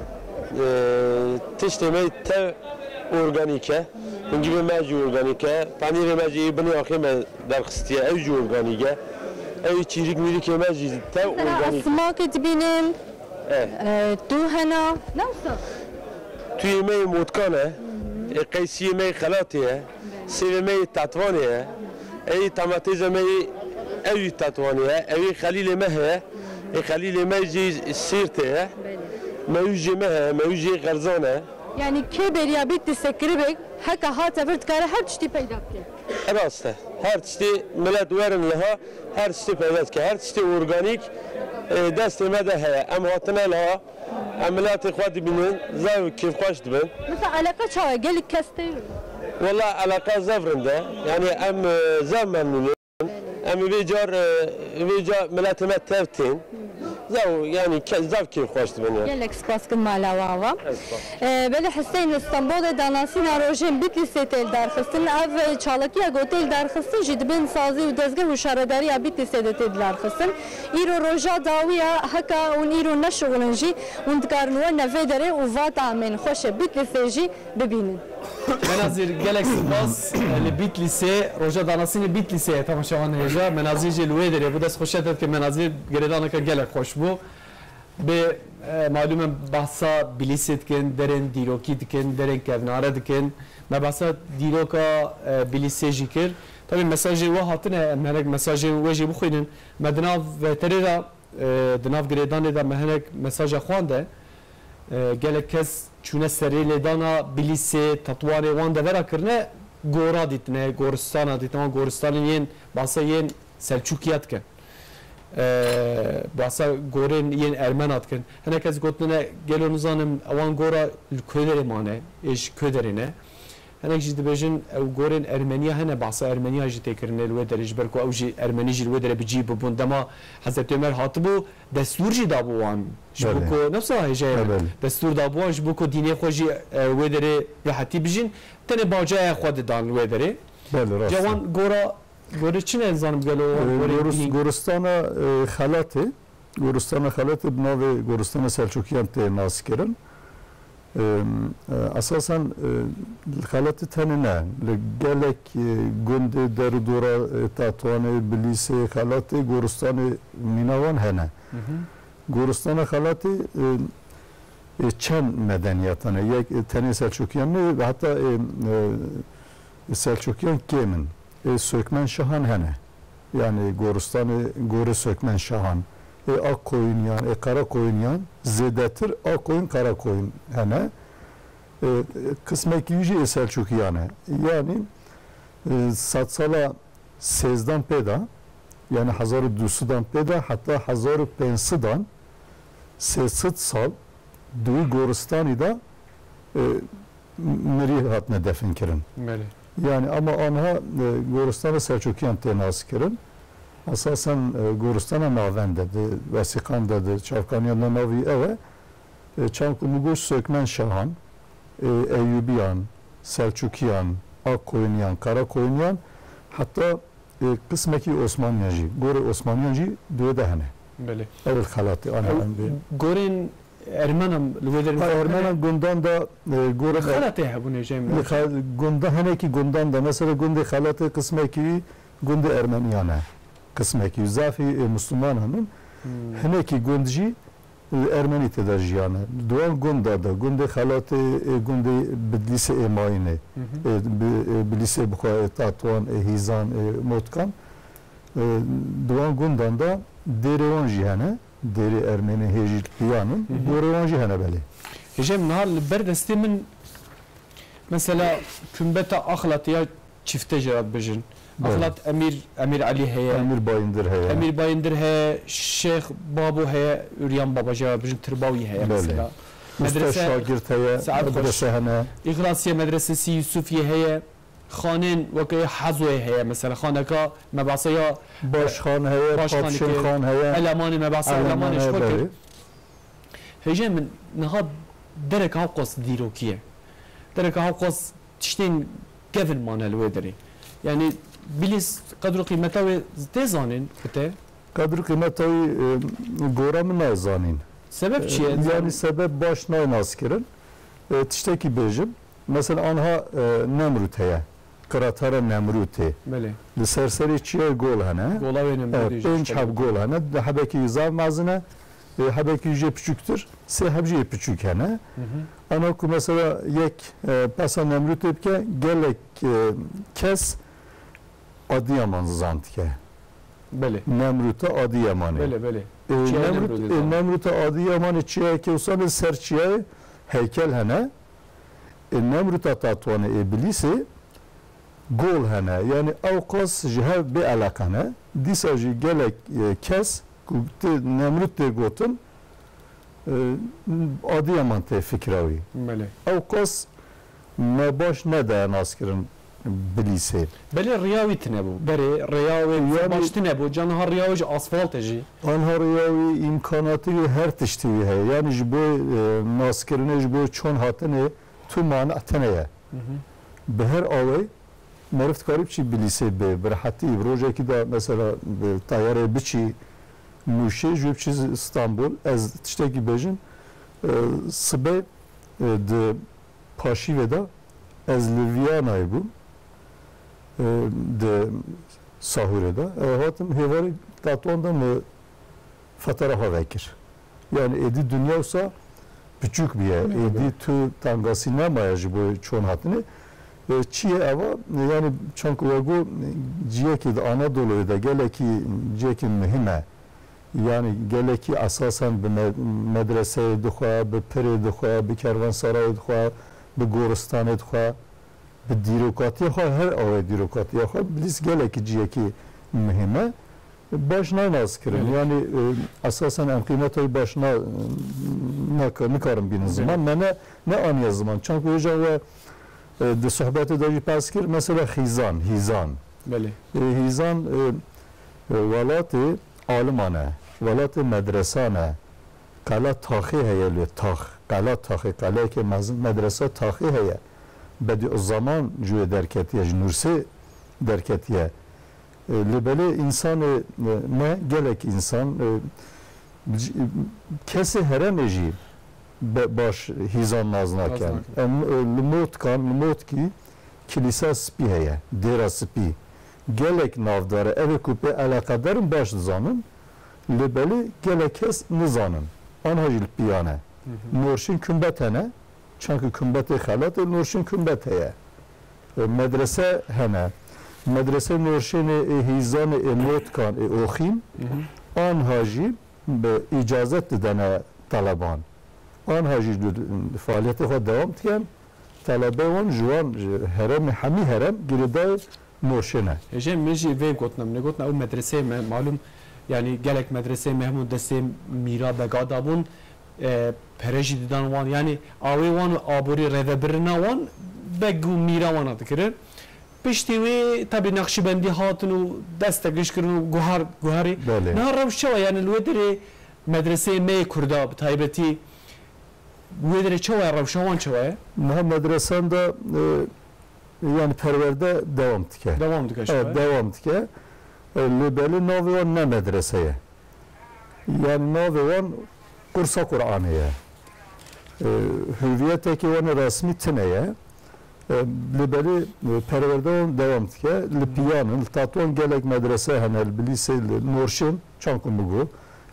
tiştê me tev organîk e. Hingivê me jî organîk e. Panîrê me jî binê axê me derxistiye. Ew jî organîk e. Ew çîrik mîrikê me jî tev organîk e. Mesela simakê dibînin. E. E, tu hena. Ne wisa? Tuyê me yê motkan e. E, qeysiyê me yê xelatê ye. Sêvê me yê Tetwanê ye. Ey tamatêza me yê ew yî Tetwanê ye. Ew yê Xelîlê me heye. Ê Xelîlê me jî Sêrtê ye. Belê. Mewjê me heye. Mewjê Xerzan e. Yani kê bêriya Bîtlîsê kiribê, heke hate vir dikare her tiştî peyda bike. Rast e. Her tiştî milet werin liha, her tiştî peyda dike. Her tiştî organîk, e, destê me de heye. Em hatine liha. Em miletê xwe dibînin, zehf û kêfxweş dibin. Mesela eleqa çawa? Gelek kes tê? Wela eleqa zehf rind e. Yani em, e, zehf memnûn in. Em ê vê car, e, vê car miletê me tev tên. Zew, yanî ke-, zaf kêfxweş dibin ya. Gelek spas kin mala wan va. Ez spas. Ee, belê Hüseyin, li Stenbolê danasîna rojên Bitlîsê tê li dar xistin. Ev, e, çalakiya ku tê li dar xistin jî di bin sazî û dezgeh û şaredariya Bitlîsê de tê di dar xistin. Îro roja dawî ya, heka hûn îro neşixulin jî, hûn dikarin werne vê derê û va tamên xweşe Bitlîsê jî bibînin. Menazîr, gelek spas. Li Bitlîsê, roja danasînê Bitlîsê ye, temaşevan hêja. Menazîr jî li wê derê bû, dest xweşiya te dike Menazîr, girêdaneke gelek xweş bû. Bê, e, malûm e, behsa Bilîsê dikin, derên dîrokî dikin, derên kevnare dikin. Me behsa dîroka, e, Bilîsê jî kir. Tabî mesajê we hatine, em hinek mesajê we jî bixwînin. Me di nav veterê de, e, di nav girêdanê de me hinek mesaja xwande. E, gelek kes çûne serê lêdana Bilîsê, Tetwanê, wan devera kirine, gora dîtine, goristana dîtine, wan goristanên yên, behsa yên Selçûkiya dikin. E, behsa gorên yên Ermena dikin. Hinek kes gotine, gelo nizanim, ewan gora li ku derê mane, ê ji ku derê ne? Hinek jî dibêjin, ew gorên Ermeniya hene, behsa Ermeniya jî tê kirinê li wê derê, ji ber ku ew jî Ermenî jî li wê derê bi cî bibûn. Dema Hezretî Omer hatibû, destûr jî dabû wan. Ji bo Belê. ku, nefsa hêjayê E, min, belê. destûr dabû wan, ji bo ku dînê xwe jî, e, wê derê rehetî bijîn. Tenê bacaya xwe didan li wê derê. Belê, rast e. Ca wan gora, gorê çi ne, nizanim gelo wan E, gorê goris-, dîn. Goristana, e, Xelatê, Goristana Xelatê bi navê Goristana Selçûkiyan tê naskirin. Em, e, esasen, e, li Xelatê tenê ne, li gelek, e, gundê derûdora, e, Tetwanê, Bilîsê, Xelatê, goristanê mîna wan hene. Hı hı. Goristana Xelatê, e, e, çend medeniyet hene. Yek, e, tenê Selçûkiyan ne, heta, e, e, Selçûkiyan kêm in. Ê Sökmen Şahan hene. Yanî goristanê gorê Sökmen Şahan. Ê Akkoyunyan, ê Karakoyunyan, zêdetir Akkoyun, Karakoyun hene. Ê, qismekî wî jî ê Selçûkiyan e. Yanî, ê, sedsala sêzdan pê de, yanî hezar û du sedan pê de heta hezar û pênc sedan, sê sed sal di wî goristanî de, e, mirî hatine defin kirin. Belê. Yanî ama anha, e, goristana Selçûkiyan tê nas kirin. Esasen, e, goristana navend de, di wesîqan de, di çavkaniyan de navî ew e. E, çand ku min got Sökmen Şahan, e, Eyûbiyan, Selçûkiyan, Akkoyunyan, Karakoyunyan, heta, e, qismekî Osmaniyan jî, gorê Osmaniyan jî di wê de hene. Belê. Ew li Xelatê, ana Ew em bê. Gorên Ermenan li wê derê Ha, Ermenan gundan da, e, gorê Li Xelatê hebûne, Cem. Li Xe-, gunda, hinekî gundan da, mesela gundê Xelatê qismekî gundê Ermeniyan e. Qismekî zafî, e, Muslimanan in. Hmm. Hinekî gund jî Ermenî tê de jiyane. Di wan gunda de, gundê Xelatê, ê gundê Bidlîsê ê mayînê, Hı hı. ê bi-, ê Bilîsê bi xwe, ê Tatwan, ê Hîzan, ê Motkan, ê di wan gundan de dêrê wan jî hene. Dêrê Ermenî hê jî piyan in. Hı hı. Gorê wan jî hene belê. Hêjayê min, niha li ber destê min, mesela, kumbeta Axlatê ya çifte jê re dibêjin. Belê. Axlat Emîr, Emîr Elî heye. Emîr Bayindir heye. Emîr Bayindir heye, Şêx Babo heye, Uryan Baba jê re dibêjin, Tirbawî heye Belê. mesela. Usta Medrese Şagirt heye, Saet Xweş. medrese hene. Îxlasiye Medresesi Yusufiyê heye. Xanên weke Hezoyê heye, mesela xaneka mebasa ya Başxan heye, Başxan Papşên kir. Xan heye. Elemanê mebasa Eleman Elemanê ji heye, xwe kir. belê. Hêjayê min, niha derek hewqas dîrokî ye. Derek hewqas tiştên kevin mane li wê derê. Yanî Bilîs qedr û qîmeta wê tê zanîn bi te? Qedr û qîmeta wî, e, gora min nayê zanîn. Sebeb çi ye? E, yanî sebeb baş nayê naskirin. E, tiştekî bêjim. Mesela anha, e, Nemrût heye. Qirathara Nemrûtê. Belê. Li ser serê çiyayê gol hene. Gola wê Nemrûtê E, jî pênc işte. heb gol hene. Di hebekî zaf mezin e. E, hebekî jê piçûktir. Sê heb jê piçûk hene. Hı hı. Ana ku mesela yek, e, pesa Nemrûtê bike, gelek, e, kes Adiyaman zan dike. Belê. Nemrûta Adiyamanê. Belê, belê. E, Çiyayê Nemrût, Nemrûtê e, zan. Nemrûta Adiyamanê çiyayekê wisa li ser çiyayê heykel hene. E, Nemrûta Tatwanê ê Bilîsê gol hene. Yanî ew qas ji hev bê eleqe ne. Dîsa jî gelek, e, kes ku tê Nemrût tê gotin, e, Adiyaman tê fikra wî. Belê. Ew qas me baş nedaye naskirin. Bilîsê. Belê riya wî tune bû. Berê riya wê Yani baş tune bû. Can ha riya wê ji asfalt e jî. Anha riya wî, îmkanatî wî, her tiştî wî heye. Yani ji bo, e, naskirinê, ji bo çon hatinê tu mane tune ye. Hı hı. Bi her awê meriv dikarî biçî Bilîsê bi, bi rehetî. Bi rojekî de mesela bi teyarê biçî Mûşê, ji wê biçî Stenbol. Ez tiştekî bêjim, e, sibê, e, di paşîvê de ez li Viyanayê bûm, e, di sahûrê de. E, hatim hêvarî Tetwan de min fetera xwe vekir. Yani êdî dinya wisa piçûk bûye. Êdî tu tengasî nemaye ji bo çon hatinê. E, çi ye eva? Yani çanku we got, ciyekî di Anadolu'yê de gelekî ciyekî muhîm e. Yani gelekî esasen bi me-, medreseyê dixwe, bi pirê dixwe, bi kervansarayê dixwe, bi goristanê dixwe, bi dîrokatiya xwe, her awê dîrokatiya xwe, Bilîs gelekî ciyekî muhîm e. Baş nayê naskirin. Evet. Yani, e, esasen em qîmeta wî baş na-, naka-, nikarin bînin ziman. Evet. Me ne, ne aniye ziman. Çanku hêja we, e, di sohbetê de jî behs kir, mesela xîzan, hîzan. Belê. E, hîzan, e, e, welatê aliman e, welatê medresan e. Qela taxê heye lê, tax. Qela taxê, qeleyeke mezin, medresa taxê heye. Bedîuzzeman ji wê derketiye, ji Nûrsê derketiye. E, lê belê însanê, e, me, gelek însan, e, c-, kesê herêmê jî be-, baş hîzan nas nakin. Nas nakin. Em, e, li Motkan, li Motkî kilîsa spî heye, dêra spî. Gelek navdar e. Ev ê ku pê eleqedar in baş dizanin. Lê belê gelek kes nizanin. Anha jî li piyan e. Hı hı. Norşên kumbet hene. Çankî kumbetê xelatê norşên kumbet heye. E, medrese hene. Medrese norşênê ê hîzanê ê Motkan ê Oxîn. Hı hı. Anha jî bi îcazet didene teleban. Anha jî li, faaliyetê xwe dewam dikin. Telebê wan ji wan, ji herêmê, hemî herêm girêdayê norşên e. Hêjê min jî vê gotina min, gotina ew medreseyê me, malûm, yanî gelek medreseyê me hemû destê mîra bega dabûn, e, pere jî didan wan, yanî awê wan û aborî rêvebirina wan beg û mîra wan dikirin. Piştî wê tabî Neqşîbendî hatin û dest tegiş kirin û guhar, guharî. Belê. Niha rewş çawa, yanî li wê derê medreseyê me yê Kurda bi taybetî wê derê çawa ye, rewşa wan çawa ye? Niha medresan de, e, yani perwerde devam dike. Devam dike. Evet, şewe. Devam dike. E, lê belê navê wan ne medrese ye. Yani navê wan qursa Qur'anê ye. E, hüviyetekê wan resmî tine ye. E, lê belê, e, perwerde wan devam dike. Li Piyan in, li Tatwan gelek medrese hene, li Bilîsê, li Norşên, çanku min got,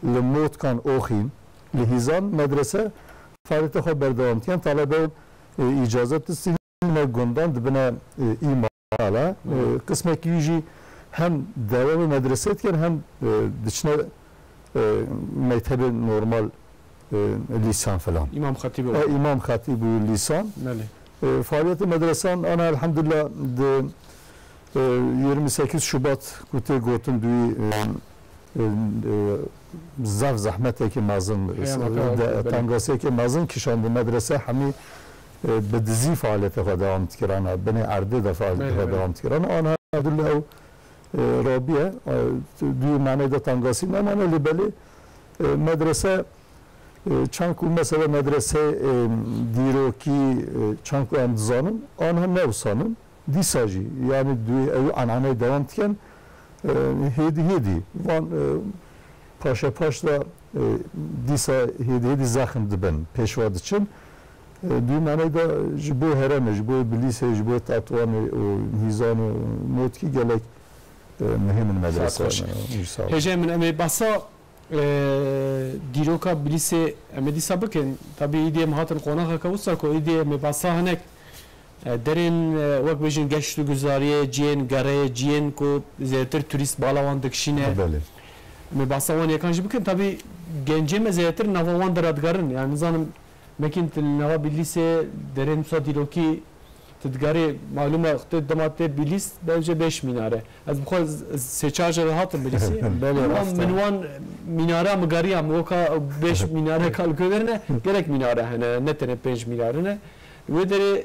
li Motkan, Oxîn, li Hîzan medrese faaliyetê xwe berdewam dikin. Talebe, e, îcazet distînin, ne gundan dibine, e, îmala. E, qismekî wî jî hem dewamê medresê dikin, hem, e, diçine, e, mektebê normal, e, lîsan filan. Îmam Xetîb E, û Îmam Xetîb û lîsan. Belê. E, faaliyetê medresan ana elhamdülillah di, e, yirmi sekiz Şubat ku tê gotin duyî, e, e, e, zaf zehmeteke mezin, Heyama de, belê. Tengasiyeke mezin kişandin medrese hemî, e, bi dizî faaliyetê xwe dewam dikirana, binê erdê de faaliyetê Belê, xwe belê. dewam dikirana. Ana elhamdülillah ew, e, rabiye, e, duyî maneyê de tengasî nemane, lê belê, e, medrese, e, çanku mesela medrese, e, dîrokî, e, çanku em dizanin, anha newsanin. Dîsa jî, yani duyê ew enaneyê dewam dikin, e, hêdî hêdî van, e, paşa paş de, e, dîsa hêdî hêdî zexm dibin, pêşva diçin. E, duyê maneyê de ji bo herêmê, ji bo Bilîsê, ji bo Tetwanê û Hîzan û Motkî gelek, e, muhîm in medrese. Saet xweş. Hêjê min, em ê behsa E, dîroka Bilîsê em ê dîsa bikin. Tabî îdî em hatin qonaxeke wisa ku îdî em ê behsa hinek, e, derên, e, wek bêjin geşt û guzariyê, cihên gerê, cihên ku zêdetir turîst bala wan dikişîne. Belê. Em ê behsa wan yekan jî bikin. Tabî gencê me zêdetir nava wan de radigerin. Yani nizanim Mekîn tu li nava Bilîsê derên wisa dîrokî tu digarî, malûm e, tu dema tê Bilîs bence beş mînare. Ez bi xwe z-, sê çar jere hatim Bilîsê. Belê, Min wan, rast e. Min wan mînara min gariya, min weka beş mînare kal ku derine, gelek mînare hene, ne tenê pênc mînare ne. Wê derê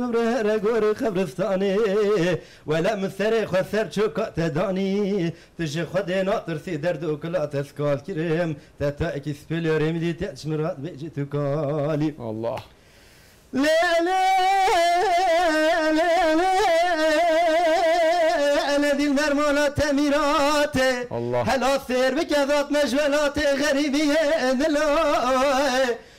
bimre here gorê qebristanê. Wele min serê xwe ser çoka te danî. Tu ji Xwedê natirsî, derd û kula te skal kirim. Te taekî spêlê rêmdî te ji min re bêjî tu kalî. Allah. Lê, lê, lê, lê, lê, dîl mermala te mîratê. Allah. Hela sêr bike zat me ji welatê xerîbiyê nilo.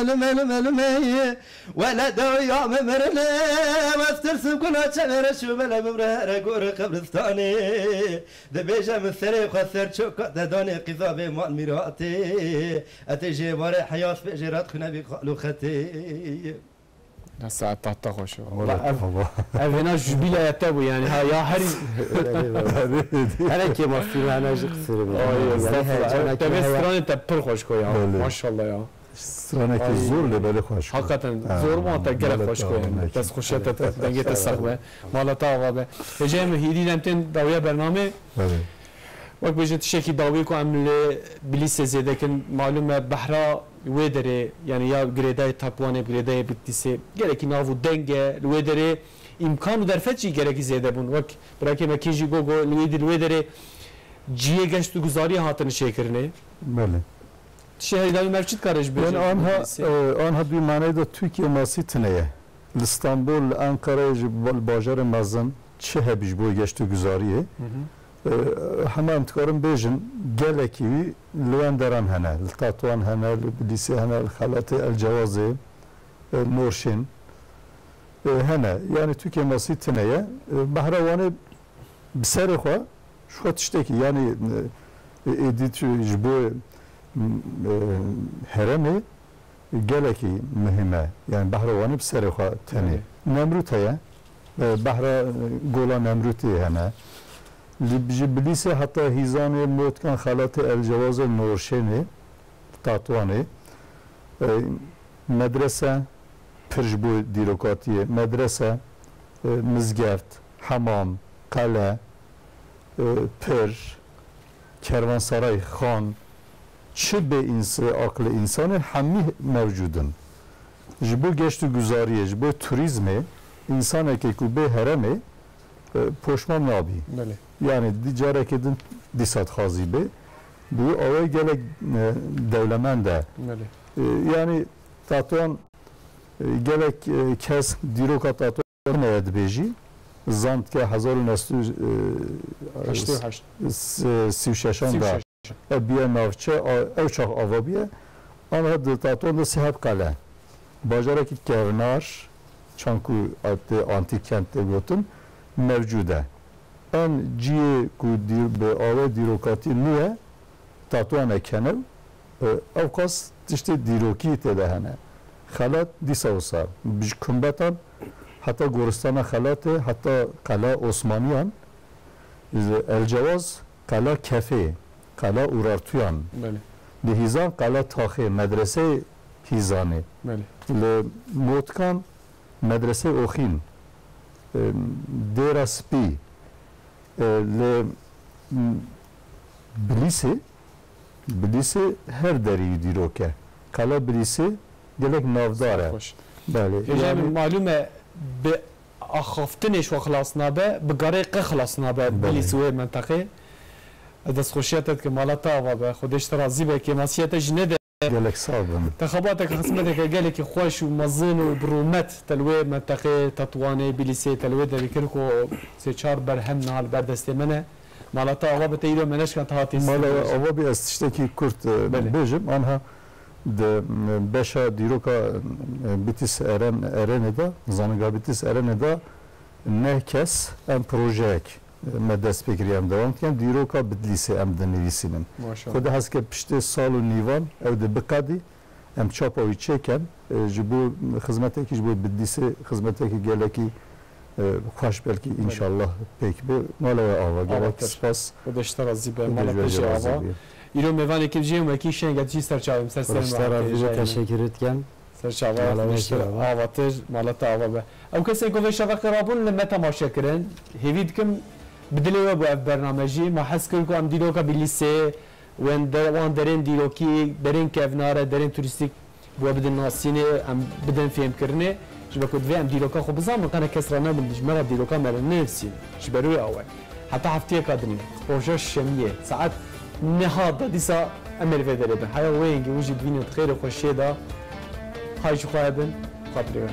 lime, lime, lime, lime. Wele dawiya min mirine, wez tirsim ku naçe vere şû bele bimre here gorê qebristanê. Dibêje min serê xwe ser çoka te danê qîza vê mal mîratê. Etê jê barê heyat pê jê rat xwine bî xal û xetê. Ya saet tahta xweş o. Wala Ev, baba. Ev hêna jubîleya te bû yani ha ya herî. Hele kêma fîlana jî qisirê bû. Ay, Yani estağfurullah. Heyecanekî Te vê heye. stranê te pir xweş ko ya. Belê. Maşallah ya. Stranekî Ay. zor lê belê xweş ko. Hakikaten Ha, zor mu te gelek belê xweş ko tamam, yani. peki. Dest xweşiya te, dengê te sax be. Mala te ava be. Hêjayê min hîrî dem tên dawiya bernamê. Belê. Wek bêjin tiştekî dawî ku em li Bilîsê zêde kin, malûm e behra wê derê, yani ya girêdayê Tatwanê, girêdayê Bitlîsê, gelekî nav û deng e, li wê derê îmkan û derfet jî gelekî zêde bûn. Wek birakê me kê jî got, got, li wê di-, li wê derê cihê geşt û guzariyê hatine çêkirinê. Belê. Tiştê herî dawî me çi dikare ji bêje Yani anha, Bitlîsê? e, anha dû manayê de Tirkiye masî tine ye. Li Stenbol, li Enqereyê, ji ba-, li bajarê mezin çi hebî ji bo geşt û guzariyê? Hı hı. E, hema em dikarin bêjin, gelekî wî li wen deran hene. Li Tatwan hene, li Bilîsê hene, li Xelatê El Cewazê, e, Norşên, e, hene. Yani Tirkiye masî tine ye. E, behra Wanê bi serê xwe, ji xwe tiştekî, yani, e, êdî tu ji bo, e, herêmê gelekî muhîm e. Yani behra Wanê bi serê xwe tenê. Evet. Nemrût heye. E, behra, e, Gola Nemrûtê hene. Li, ji Bilîsê heta Hîzanê, Motkan, Xelatê El Cewazê, Norşênê, Tatwanê. E, medrese, pir ji bo dîrokatiyê. Medrese, e, mizgeft, hemam, qele, e, pir, kervansaray, xan, çi bê îns-, aqilê însanê hemî mewcûd in. Ji bo geşt û guzariyê, ji bo turîzmê, însanekê ku bê herêmê, e, poşman nabî. Belê. Yani di carekê din dîsa dixwazî bê. Bi wî awayî gelek, e, dewlemend e. Belê. E, yani Tatwan, e, gelek, e, kes dîroka Tatwan heye dibêjî. Zand ke hezar û neh sed û, e, Heştê û heşt. s-, sî û şeşan Sî û şeş. de e, bûye navçe, a, ew çax ava bûye. Anha di Tatwan de sê heb qele. Bajarekî kevnar, çanku tê antîk kent tê gotin, mewcûd e. Em cihê ku dîr-, bi awê dîrokatî nû ye, Tatwan e kenew, e, ewqas tiştê dîrokî tê de hene. Xelat dîsa wisa, ji kumbetan heta goristana Xelatê, heta qela Osmaniyan, El Cewaz, qela Kefê, qela Urartuyan, Belê. Di Hîzan qela Taxê, medreseyê Hîzanê. Belê. Li Motkan medreseyê Oxîn, e, Dêra Spî, e, li, m, Bilîsê, Bilîsê her derî wî dîrok e. Qela Bilîsê gelek navdar e. Xweş. Belê. Hêjayê min, malûm e, bi axaftinê ji xwe xilas nabe, bi garê qe xilas nabe Belê. Bilîs wê menteqê. Ez destxweşiya te dikim, mala te ava be, Xwedê ji te razî be, kêmasiya te jî nede. Gelek sax bin. Te xebateke, xizmeteke gelekî xweş û mezin û bi rûmet te li wê menteqê Tetwanê, Bilîsê, te li wê derê kir ku sê çar berhem niha li ber destê me ne. Mala te ava be, te îro me neşka te hatî Mala stûdyoyê. Ava bî, ez tiştekî kurt, e, Belê. bêjim. Anha di, e, beşa dîroka, e, Bitîs Eren, Erenê de, zanîngeha Bitîs Erenê de neh kes em projeyek, e, me dest pê kiriye, em dewam dikin. Dîroka Bitlîsê em dinivîsînin. Maşallah. Xwedê hez ke piştê sal û nîvan ew dê biqedî. Em çapa wî çêkin, e, ji bo xizmetekî, ji bo Bidlîsê xizmetekî gelekî, e, xweş belkî înşallah pêk bi. Mala we ava, gelek spas. Xwedê ji te razî be. Mala te jî ava. Îro mêvanekî jî wekî şenget jî ser çavê min, ser serê min. Teşekkür etken. Ser çava, Mala we jî ava. Avatir, mala te ava be. Ew kesên ku vê şeveqê rabûn li me temaşe kirin, hêvî dikim bi dilê we bû ev bername jî. Me hez kir ku em dîroka Bidlîsê, wen de-, wan derên dîrokî, derên kevnar e, derên turîstîk, bi we bidin nasînê, em bidin fêhmkirinê. Ji ber ku divê em dîroka xwe bizanin, qene kes ranedin ji me re dîroka me re nenivîsîn. Ji ber wê awe. Heta heftiyeka din, roja şemiyê, saet niha da dîsa em ê li vê derê bin. Heya wê yengê hûn jî divînin xêr û xweşiyê de. Hay ji xwe hebin, xatirê we.